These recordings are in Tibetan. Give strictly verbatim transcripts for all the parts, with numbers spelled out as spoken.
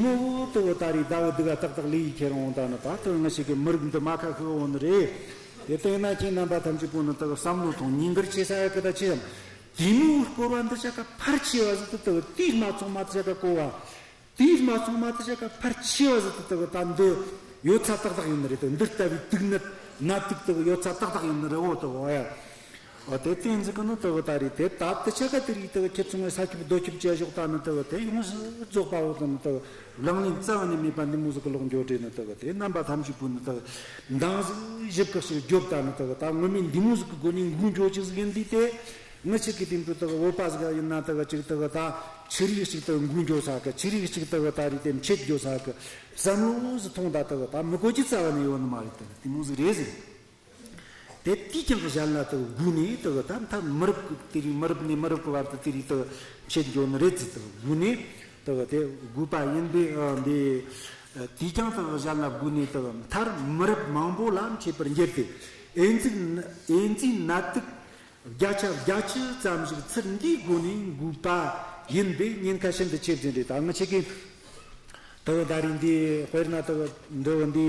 ངོ་བོ་དེ་བོ་ད་རེས་ཟླ་བ་དུ་ག་ཏག་ཏག་ལས་ཡི་ཁྱེར་འོང་ད་ནི་ད་དེ་ང་ཞིག་གི་མི་རིགས་འདི་མ་ཁ་ཤི་འོང་ནི་རེད། དེ་ལྟ་ན་ཁྱེད་རྣམ་པ་ཐམས་ཅད་པོ་ནི་དེ་བསམ་བློ་ཐོངས་ཉིན་དཀར་ཆེ་ས་ཡ་གི་ད་ཆེ་ཡང་དེ་མོ་བསྐོར་བ་འདི་ཆ་ག་ཕར་ཆེ་བ་ཟིག་ཏུ་དེ་བོ་དེའི་སྨད་འཚོང་མ་དེ་ཆ་ག་གོ་བ། དེའི་སྨད་འཚོང་མ་དེ་ཆ་ག་ཕར་ཆེ་བ་ཟིག་ཏུ་དེ་བོ་ད་འདི་ཡོད་ཚད་ཏག་ཏག་ཡིན་ནི་རེད། དེ་འདི་ལྟ་བུའི་དུག་ནད་ནད་དུག་དེ་བོ་ཡོད་ཚད་ཏག་ཏག་ཡིན་ནི་རེད། འོ་དེ་བོ་ཡ། འོ་དེ་བསྟན་འཛིན་གི་ནི་དེ་བོ་ད་རེད། དེ་ད་དེ་ཆ་ག་དེ་རིགས་དེ་བོ་ཁྱེད་ཚོ་ངའི་ས་ཁྱབ་རྡོ་ཁྱབ་བྱས་ཞོག་ད་ནི་དེ་བོ་དེ་ཡོངས་སུ་རྫོགས་པ་བོ་དེ་ནི་དེ་བོ་ལང་ལིང་རྩ་བ་ནས་མེད་པ་འདི་མོ་ཟིག་གི་ལོག་འགྱོ་དྲེ་ནི་དེ་བོ་དེ་རྣམ་པ་ཐམས་ཅད་པོ་ནི་དེ་བོ་འདང་ཟིག་ཞིབ་གི་ཞིག་རྒྱོབ་ད་ནི་དེ་བོ་ད་ངོ་མའི་འདི་མོ་ཟིག་གི་སྒོ་ནས་འགུལ་འགྱོ་ཅིག་ཟིག་ཡིན་དུས་དེ། ངི་ཆིག་གི་དེ་འདྲ་དེ་བོ་བོད་པ་ཟིག་ཡིན་ན་དེ་བོ་ཅིག་དེ་བོ་ད་ཆི་རིགས་ཤིག་དེ་བོ་འགུལ་འགྱོ་ས་གི་ཆི་རིགས་ཤིག་དེ་བོ་ད་རེད་དེ་མཆེད་འགྱོ་ས་གི་བསམ་བློ་ཟིག་ཐོངས་ད་དེ་བོ་ད་མི་གོ་ཅི་རྩ་བ་ནས་ཡོད་ནི་མ་རེད། དེ་ནི་དེ་མོ་ཟིག་རེད་ཟེར། དེ་དུས་ཀྱང་གཞན་ལ་དེ་བོ་སྒུག་ནས་དེ་བོ་ད་མཐའ་མི་རབས་ཀྱི་དེ་རིང་མི་རབས་ནས་མི་རབས་ཀྱི་བར་དུ་དེ་རིང་དེ་བོ་མཆེད་འགྱོ་ནི་རེད་ཟེར། དེ་བོ་སྒུག་ནས་དེ་བོ་དེ་སྒུག་པ་ཡིན་པས་ཨ་འདི་དུས་ཀྱང་དེ་བོ་གཞན་ལ་སྒུག་ནས་དེ་བོ་མཐར་མི་རབས་མང་པོ་ལ་མཆེད་པར་འགྱུར་ཏེ། ཨེ་ཙི་ཨེ་ཙི་ནད་དུག་བརྒྱ་ཆ་བརྒྱད་ཅུ་ཙམ་ཞིག་ཚུར་འདིའི་སྒོ་ནས་འགོས་པ་ཡིན་པས་ཉེན་ཁ་ཤིན་ཏུ་ཆེ་བ་ཅན་རེད། ད་ང་ཆེ་གི་དེ་བོ་ད་རིང་འདི་དཔེར་ན་དེ་བོ་འདི་བོ་འདི་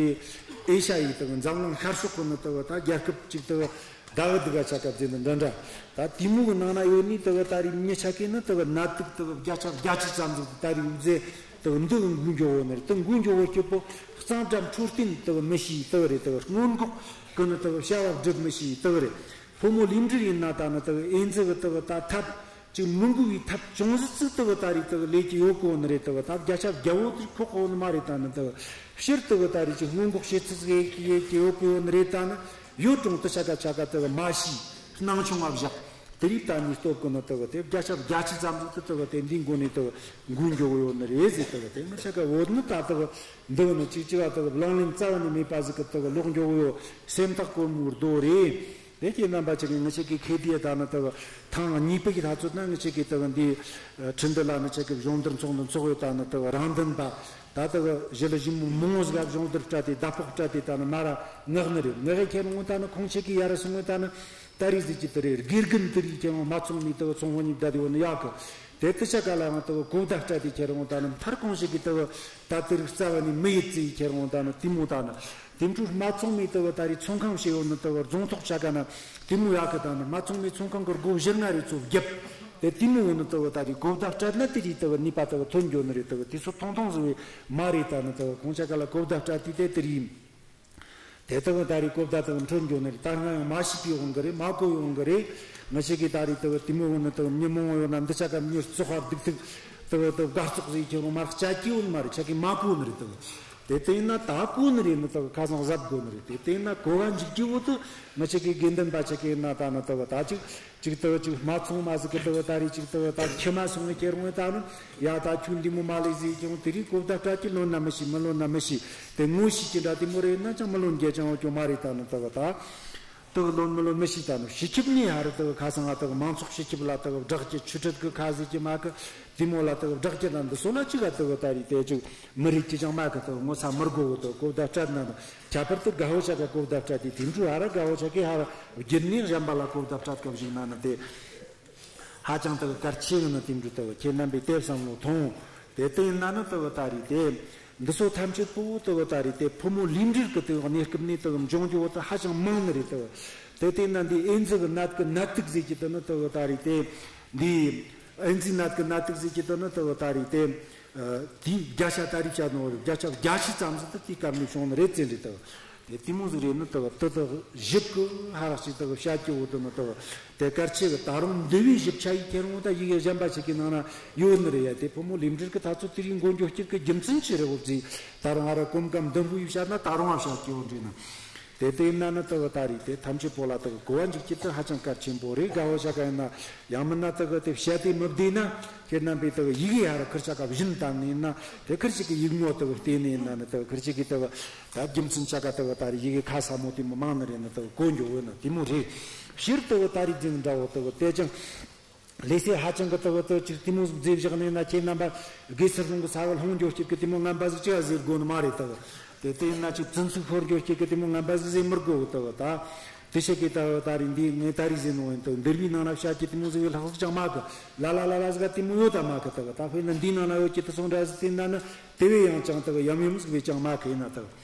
ཨེ་ཤ་ཡའི་དེ་བོ་འཛམ་གླིང་ཤར་ཕྱོགས་ཀྱི་ནི་དེ་བོ་ད་རྒྱལ་ཁབ་ཅིག་དེ་བོ་ཟླ་བ་དུ་ག་ཆ་སྐབས་དེ་ནི་འདྲ་འདྲ་ད་དེ་མོ་གི་ནང་ན་ཡོད་ནི་དེ་བོ་ད་རིང་མི་ཆ་གི་ནི་དེ་བོ་ནད་དུག་དེ་བོ་བརྒྱ་ཆ་བརྒྱད་ཅུ་ཙམ་ཞིག་ད་རིང་འུ་ཚོ་དེ་བོ་འདི་འགོས་འགྱོ་བོ་ནི་རེད། དེ་འགོས་འགྱོ་བོ་སྐྱོ་པོ་གཙང་སྦྲ་འཕྲོད་བསྟེན་དེ་བོ་མི་ཤེས་དེ་བོ་རེད། དེ་བོ་སྔོན་འགོག་གི་ནི་དེ་བོ་བྱ་བ་སྒྲུབ་མི་ཤེས་དེ་བོ་རེད། ཕོ་མོ་ལུས་འབྲེལ་ཡིན་ན་ད་ནི་དེ་གི་ཨེ་ཙི་གི་དེ་གི་ད་ཐབས་ཅིག་མི་འགུལ་བའི་ཐབས་ཅུང་ཟད་ཙིག་དེ་གི་ད་རེས་དེ་གི་ལས་ཀྱི་ཡོད་གོ་ནི་རེད། དེ་གི་ད་བརྒྱ་ཆ་བརྒྱ་བོ་དེ་ཁོག་གོ་ནི་མ་རེད། ད་ནི་དེ་གི་སྤྱིར་དེ་གི་ད་རེས་ཅིག་སྔོན་འགོག་བྱེད་ཚུལ་ཟིག་ཡེད་ཀྱི་ཡོད་གོ་ནི་རེད། ད་ནི་ཡོད་རུང་དེ་ཆ་ག་ཆ་ག་དེ་གི་མ་ཤེས། སྣང་ཆུང་ང་བཞག་དེ་རིགས་ད་ནི་སྟོབས་གི་ནི་དེ་གི་དེ་བརྒྱ་ཆ་བརྒྱད་ཅུ་ཙམ་ཟིག་དེ་དེ་གི་དེ་འདིའི་མགོ་ནས་དེ་གི་འགུལ་འགྱོ་གི་ཡོད་ནི་རེད་ཟེར། དེ་གི་དེ་ནི་ཆ་ག་བོད་ནི་ད་དེ་གི་འདི་གི་ནི་ཅིག་ཅིག་ག་དེ་གི་ལང་ལིང་རྩ་བ་ནས་མེད་པ་ཟིག་གི་དེ་གི་ལོག་འགྱོ་གི་ཡོད། སེམས་ཐག་གོར་མོའི་རྡོ་རེད། དེ་ཁྱེད་རྣམ་པ་ཅིག་གིས་ང་ཅག་གི་ཁེ་ཏི་ཡ་ད་ནི་དེ་གི་ཐེངས་གཉིས་པ་གི་ཐག་ཚོད་ན་ང་ཅག་གི་དེ་གི་འདི་ཁྲི་འདི་ལ་ང་ཅག་གི་སྦྱོང་བརྡར་ཚོགས་འདུ་འཚོགས་ཡོད། ད་ནི་དེ་གི་རང་དོན་པ་ད་དེ་གི་ཞི་ལི་ཞི་མོ་མང་བོ་ཟིག་ག་སྦྱོང་བརྡར་སྤྲད་དེ་ཟླ་ཕོགས་སྤྲད་དེ་ད་ནི་མ་ར་མངགས་ནི་རེད། མངགས་ཡ་ཁྱེར་འོང་ད་ནི་ཁོང་ཅག་གི་ཡ་ར་སོང་ངས་ད་ནི་ད་རེས་ཟིག་གི་དེ་རེད། དགེ་རྒན་དེ་རིགས་ཁྱེར་འོང་མ་ཚོང་མི་དེ་གི་ཚོང་དཔོན་གཉིས་བསྡད་དེ་ཡོད་ནི་ཡག་གི། དེ་དེ་ཆ་ག་ལ་ཡང་དེ་གི་གོ་བརྡ་སྤྲད་དེ་ཁྱེར་འོང་ད་ནི་མཐར་ཁོང་ཅག་གི་དེ་གི་ད་དེ་རིགས་རྩ་བ་ནས་མི་ཡེད་ཟེར་ཁྱེར་འོང་ད་ནི་དེ་མོ་ད་ནི། དེ་འཕྲོ་སྨད་འཚོང་མའི་དེ་བ་ད་རེས་ཚོང་ཁང་བྱས་ཡོད་ནི་དེ་བ་རྫོང་ཐོག་ཆ་ག་ན་དེ་མོ་ཡག་གི། ད་ནི་སྨད་འཚོང་མའི་ཚོང་ཁང་གི་སྒོ་བཞི་ལྔ་རེ་ཚུར་བརྒྱབ། དེ་དེ་མོ་ཡོད་ནི་དེ་བ་ད་རེས་གོ་བརྡ་སྤྲད་ན་དེ་རེས་དེ་བ་ནུས་པ་དེ་བ་ཐོན་འགྱོ་ནི་རེད། དེ་བ་དེ་ཚོ་ཐུང་ཐུང་ཟིག་བས་མ་རེད། ད་ནི་དེ་བ་ཁོང་ཆ་ག་ལ་གོ་བརྡ་སྤྲད་དུས་དེ་དེ་རེད། དེ་དེ་བ་ད་རེས་གོ་བརྡ་དེ་བ་འཕྲོད་འགྱོ་ནི་རེད། ད་སྔ་ཡང་མ་ཤེས་པའི་དབང་གིས་རེད། མ་གོ་བའི་དབང་གིས་རེད། ང་ཅག་གི་ད་རེས་དེ་བ་དེ་མོ་ཡོད་ནི་དེ་བ་མི་མང་བོ་ཡོད་ན་འདི་ཆ་ག་མྱི་བཙོག་པ་སྡུག་ཐུག་དེ་བ་དེ་བ་དགའ་བཙོག་ཟིག་ཁྱེར་འོང་མ་རེད། སྐྱ་སྐྱིད་ཡོད་ནི་མ་རེད། ཆ་གི་མ་གོ་ནི་རེད། དེ་བ། དེ་ལྟ་ཡིན་ན་ད་གོ་ནི་རེད། ནི་དག་ཁ་སང་གཟབ་དགོ་ནི་རེད། དེ་ལྟ་ཡིན་ན་གོ་བ་འཇུག་རྒྱུ་བོ་དུ་ང་ཅག་གི་དགེ་འདུན་པ་ཆ་གི་ཡིན་ན་ད་ནི་དག་ད་ཅིག་ཅིག་དག་ཅིག་སྨད་འཚོང་མ་ཟིག་གི་དག་ད་རེད། ཅིག་དག་ད་ཁྱི་མ་སོང་ནི་ཁྱེར་འོང་ད་ནི་ཡ་ད་ཁྱོད་འདི་མོ་མ་ལས་ཟིག་ཀྱང་དེ་རིང་གོ་བརྡ་སྤྲད་ཀྱི་ལོན་ན་མི་ཤེས། མི་ལོན་ན་མི་ཤེས། དེ་ངོ་ཤེས་ཀྱི་འདྲ་དེ་མོ་རེད་ན་ཅང་མི་ལོན་རྒྱུ་ཅང་ཡོད་ཀྱང་མ་རེད། ད་ནི་དག་ད། དག་ལོན་མི་ལོན་མི་ཤེས། ད་ནི་སྤྱི་ཁྱབ་ནས་ཧ་རི་དག་ཁ་སང་ང་དག་མང་ཚོགས་སྤྱི་ཁྱབ་ལ་དག་བསྒྲགས་ཀྱི་ཆུ་ཁྲིད་གི་ཁ་ཟིག་གི་མ་གི་དེ་མོ་ལ་དག་བསྒྲགས་ཀྱི་ལ་འདི་སོ་ལ་ཅི་ག་དག་ད་རེད། དེ་ཅིག་མི་རིགས་ཀྱི་ཅང་མ་གི་དག་ངོ་ཚ་མི་དགོ་བོ་དག་གོ་བརྡ་སྤྲད་ན་ནི་ཁྱད་པར་དུ་དགའ་བོ་ཆ་ག་གོ་བརྡ་སྤྲད་དེ་དེ་འཕྲོ་ཧ་ར་དགའ་བོ་ཆ་གི་ཧ་ར་བརྒྱུད་ནས་གཞན་པ་ལ་གོ་བརྡ་སྤྲད་སྐབས་ཤིག་ན་ནི་དེ་ཧ་ཅང་དག་གལ་ཆེ་གི། ནི་དེ་འཕྲོ་དག་ཁྱེད་རྣམ་པས་དེ་བསམ་བློ་ཐོངས། དེ་ལྟ་ཡིན་ན་ནི་དག་ད་རེད། དེ་འདི་ཚོ་ཐམས་ཅད་པོ་དག་ད་རེད། དེ་ཕོ་མོ་ལུས་འབྲེལ་གི་དག་གནས་སྐབས་ནས་དག་འབྱུང་རྒྱུ་བོ་དག་ཧ་ཅང་མང་ནི་རེད། དག་དེ་ལྟ་ཡིན་ན་འདི་ཨེ་ཛི་གི་ནད་གི་ནད་དུག་ཟེར་གྱི་དག་ནི་དག་ད་རེད། དེ་འདི་ཨེ་ཛི་ནད་གི་ནད་དུག་ཟེར་གྱི་དག་ནི་དག་ད་རེད། དེ་དེའི་བརྒྱ་ཆ་ད་རེད་བྱ་ནོ་བརྒྱ་ཆ་བརྒྱད་ཅུ་ཙམ་ཟིག་དག་དེའི་སྐབས་ནས་བྱུང་ནི་རེད་ཟེར་རེད། དག་དེ་དེ་མོ་ཟིག་རེད། ནི་དག་དེ་དག་ཞིབ་གི་ཧ་རག་ཅིག་དག་བཤད་རྒྱུ་བོ་དག་ནི་དག་དེ་གལ་ཆེ་གི། ད་རུང་འདི་བས་ཞིབ་ཆ་ཡི་ཁྱེར་འོང་ད་ཡི་གེ་གཞན་པ་ཞིག་གི་ནང་ན་ཡོད་ནི་རེད་ཡ། དེ་ཕོ་མོ་ལུས་འབྲེལ་གི་ཐག་ཚོད་དེ་རིང་མགོ་མཇུག་སྐྱིད་གི་རྒྱུ་མཚན་ཅི་རེད་བོ་ཟིག་ད་རུང་ཨ་ར་གོམ་གང་མདུན་བུ་ཡི་བཤད་ན་ད་རུང་ཨ་བཤད་རྒྱུ་བོ་འདྲེ་ན། དེ་ལྟ་ཡིན་ན་ནི་དག་ད་རེད། དེ་ཐམས་ཅད་པོ་ལ་དག་གོ་བ་འཇུག་རྒྱུ་དེ་ཧ་ཅང་གལ་ཆེན་པོ་རེད། དགའ་བོ་ཆ་ག་ཡིན་ན་ཡང་མིན་ན་དག་དེ་བཤད་དེ་མི་བདེ་ན་ཁྱེད་རྣམ་པས་དག་ཡི་གེ་ཧ་ར་ཁུར་ཆ་ག་བཞིན་བཏང་ནི་ཡིན་ན་དེ་ཁུར་ཅིག་གི་ཡིག་ངོ་དག་བལྟས་ནི་ཡིན་ན་ནི་དག་ཁུར་ཅིག་གི་དག་ད་རྒྱུ་མཚན་ཆ་ག་དག་ད་རེད། ཡི་གེ་ཁ་ས་མོ་དེ་མོ་མང་ནི་རེད། ནི་དག་གོ་འགྱོ་འོས་ན་དེ་མོ་རེད། སྤྱིར་དག་ད་རེད་འཛིན་འདྲ་བོ་དག་དེ་ཅང་ལས་སེ་ཧ་ཅང་གི་དག་དག་ཅིག་དེ་མོ་ཟིག་མཛེས་བཞག་ནས་ན་ཁྱེད་རྣམ་པ་དགེ་ཚུལ་སློང་གི་ས་བ་ལྷུང་འགྱོ་སྐྱིད་གི་དེ་མོ་ངན་པ་ཟིག་ཅི་ག་ཟེར་དགོ་ནི་མ་རེད། དག་དེ་དེ་ཡིན་ན་ཅིག་བཙུན་ཚུགས་ཤོར་འགྱོ་སྐྱིད་གི་དེ་མོ་ངན་པ་ཟིག་ཟེར་མི་དགོ་གི། དག་ད། དེ་ཆེ་གེ་ད་ད་རིང་འདི་ངས་ད་རིག་ཟིན་ནོ་ཡིན་དུ་འདིར་བའི་ནང་ན་བཤད་ཀྱི་དེ་མོ་ཟིག་ལྷག་ཟིག་ཅང་མ་གི། ལ་ལ་ལ་ལ་ཟིག་ག་དེ་མོ་ཡོད་ད་མ་གི་དུ་གི། ད་དཔེར་ན་འདིའི་ནང་ན་ཡོད་ཀྱི་དུ་སོང་འདྲ་ཟིག་དེ་ན་ནི་དེ་བས་ཡང་ཅང་དུ་གི་ཡམ་ཡོམ་ཟིག་བས་ཅང་མ་གི་ཡིན་ན་དུ་གི།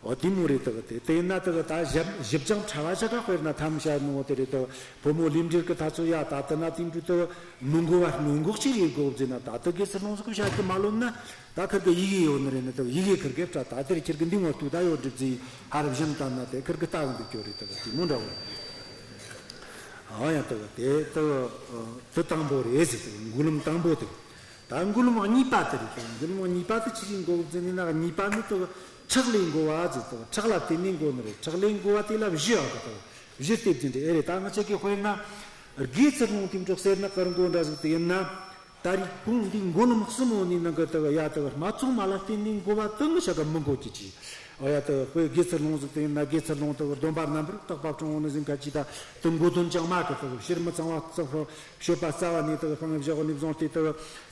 འོ་དེ་མོ་རེད་དུ་གི། དེ་དེ་ཡིན་ན་དུ་གི་ད་ཞིབ་ཞིབ་ཅང་ཕྲ་བ་ཆ་ག་དཔེར་ན་ཐམ་བཤད་ནོ་དེ་རེད་དུ་གི། བུ་མོ་ལིམ་འབྲེལ་གི་ཐ་ཚོ་ཡ་ད་དུ་ན་དེ་འདྲ་དུ་གི་མི་མགོ་བ་སྔོན་འགོག་ཅིག་ཡེད་དགོ་ཟེར་ན། ད་དུ་དགེ་ཚུལ་སློང་ཟིག་གི་བཤད་ཀྱི་མ་ལོན་ན། ད་ཁིར་གི་ཡི་གེ་ཡོད་ནི་རེད་ནི་དུ་ཡི་གེ་ཁིར་གི་སྤྲད། ད་དེར་ཁིར་གི་འདི་ངོ་ཐུག་ད་ཡོད་སྒྲུབ་རྩིས་ཧ་རབ་བཞིན་ལྟར་ན་དེ་ཁིར་གི་ལྟ་གི་འདུག་ཀྱོ་རེད་དུ་གི། དེ་མོ་འདྲ་བོ་རེད། ཨ་ཡ་དུ་གི་དེ་དུ་དུ་དང་པོ་རེད་ཟེར་དུ་གི། མགུར་ལམ་དང་པོ་དུ་གི། ད་མགུར་ལམ་གཉིས་པ་དུ་རེད་དུ་གི། མགུར་ལམ་གཉིས་པ་དུ་ཆི་ཟིག་འགོ་ཟེར་ནི་ན། གཉིས་པ་ནི་དུ་གི་ཁྲག་ལས་འགོ་བ་ཟེར་དུ་གི། ཁྲག་ལ་བརྟེན་ནས་འགོ་ནི་རེད། ཁྲག་ལས་འགོ་བ་དེ་ལ་བཞི་ཡོད་གི་དུ་གི། བཞི་སྟེ་བདུན་རེད། ཨེ་རེད། ད་ང་ཅག་གི་དཔེར་ན་དགེ་ཚུལ་སློང་དེ་འདྲ་གསེར་ནག་དཀར་འགོ་འདྲ་ཟིག་དུ་ཡིན་ན། ད་རེས་གོང་འདི་མགོ་ནམ་གསུམ་འོ་ནི་ནང་གི་དུ་གི་ཡ་དུ་གི་སྨད་འཚོང་མ་ལ་བརྟེན་ནས་འགོ་བ་དུ་ང་ཅག་གི་མི་འགོ་གི་ཅི། ཨོ་ཡ་དུ་གི་དཔེ་དགེ་ཚུལ་སློང་ཟིག་དུ་ཡིན་ན་དགེ་ཚུལ་སློང་དུ་གི་སྡོམ་པ་རྣམ་པར་དག་པ་སྲུང་འོ་ནི་ཟིན་ཁ་ཅི་ད་དུ་འགོ་དོན་ཅང་མ་གི། དུ་གི་ཕྱིར་མི་གཙང་བ་རྩ་ཤོ་སྤྱོད་པ་རྩ་བ་ནས་དུ་གི་སྤང་བཞག་ནས་བཟུང་སྟེ་དུ་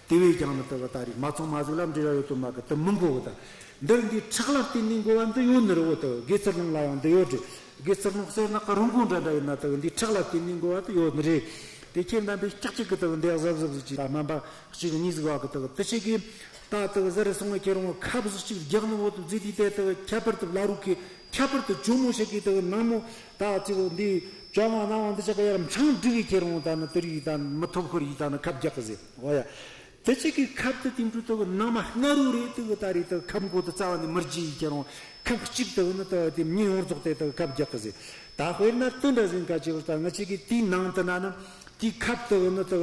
གི་དེ་བས་ཀྱང་ནི་དུ་གི་ད་རེས་སྨད་འཚོང་མ་ཟིག་ལ་འབྲེལ་བ་ཡོད་དོ་མ་གི་དུ་མི་འགོ་གི། ད་འདིར་འདི་ཁྲག་ལ་བརྟེན་ནས་འགོ་བ་འདི་ཡོད་ནི་རེད། འོ་དུ་གི་དགེ་ཚུལ་སློང་ལ་ཡང་འདི་ཡོད་རེད། དགེ་ཚུལ་སློང་གསེར་ནག་གི་རང་གོང་འདྲ་འདྲ་ཡིན་ན་དུ་གི་འདི་ཁྲག་ལ་བརྟེན་ནས་འགོ་བ་དུ་ཡོད་ནི་རེད། དེ་ཁྱེད་རྣམ་པས་ཀྱག་ཀྱག་གི་དུ་གི་འདི་གཟབ་གཟབ་ཟིག་ཅིག་ད་སྨན་པ་གཅིག་གཉིས་ཟིག་བ་གི་དུ་གི་དུ་ཆེ་གི། ད་དུ་གི་ཟེར་སོང་བའི་ཁྱེད་རང་ཁབ་ཟིག་ཅིག་རྒྱག་ནི་འོ་དུ་ཟིག་དེ་དེ་དུ་གི་ཁྱད་པར་དུ་བླ་རུ་གི་ཁྱད་པར་དུ་ཇོ་མོ་ཞིག་གི་དུ་གི་ནང་མོ་ད་ཅིག་འདི་ཅོ་མ་ནང་བ་འདི་ཆ་ག་ཡར་འཕྲང་འགྲིག་གི་ཁྱེད་རང་ད་ནི་དུ་རིག་ད་ནི་མི་ཐོབ་ཁོར་ཡིག་ད་ནི་ཁབ་རྒྱག་གི་ཟེར་བ་ཡ། དེ་གཅིག་གི་ཁབ་དེ་དེ་འཕྲུལ་དུ་ནང་མ་སྔ་རུ་རེད། དུ་གི་ད་རེད་དུ་ཁབ་མགོ་དུ་རྩ་བ་ནས་མི་རྒྱུ་ཡི་ཁྱེད་རང་ཁབ་གཅིག་དུ་ནི་དུ་དེ་མྱི་ཡོངས་རྫོགས་དེ་དུ་ཁབ་རྒྱག་གི་ཟེར། ད་དཔེར་ན་དུ་འདྲ་ཟིན་ཁ་ཅིག་ད་ང་གཅིག་གི་དེའི་ནང་དུ་ན་ནི་དེའི་ཁབ་དུ་ནི་དུ་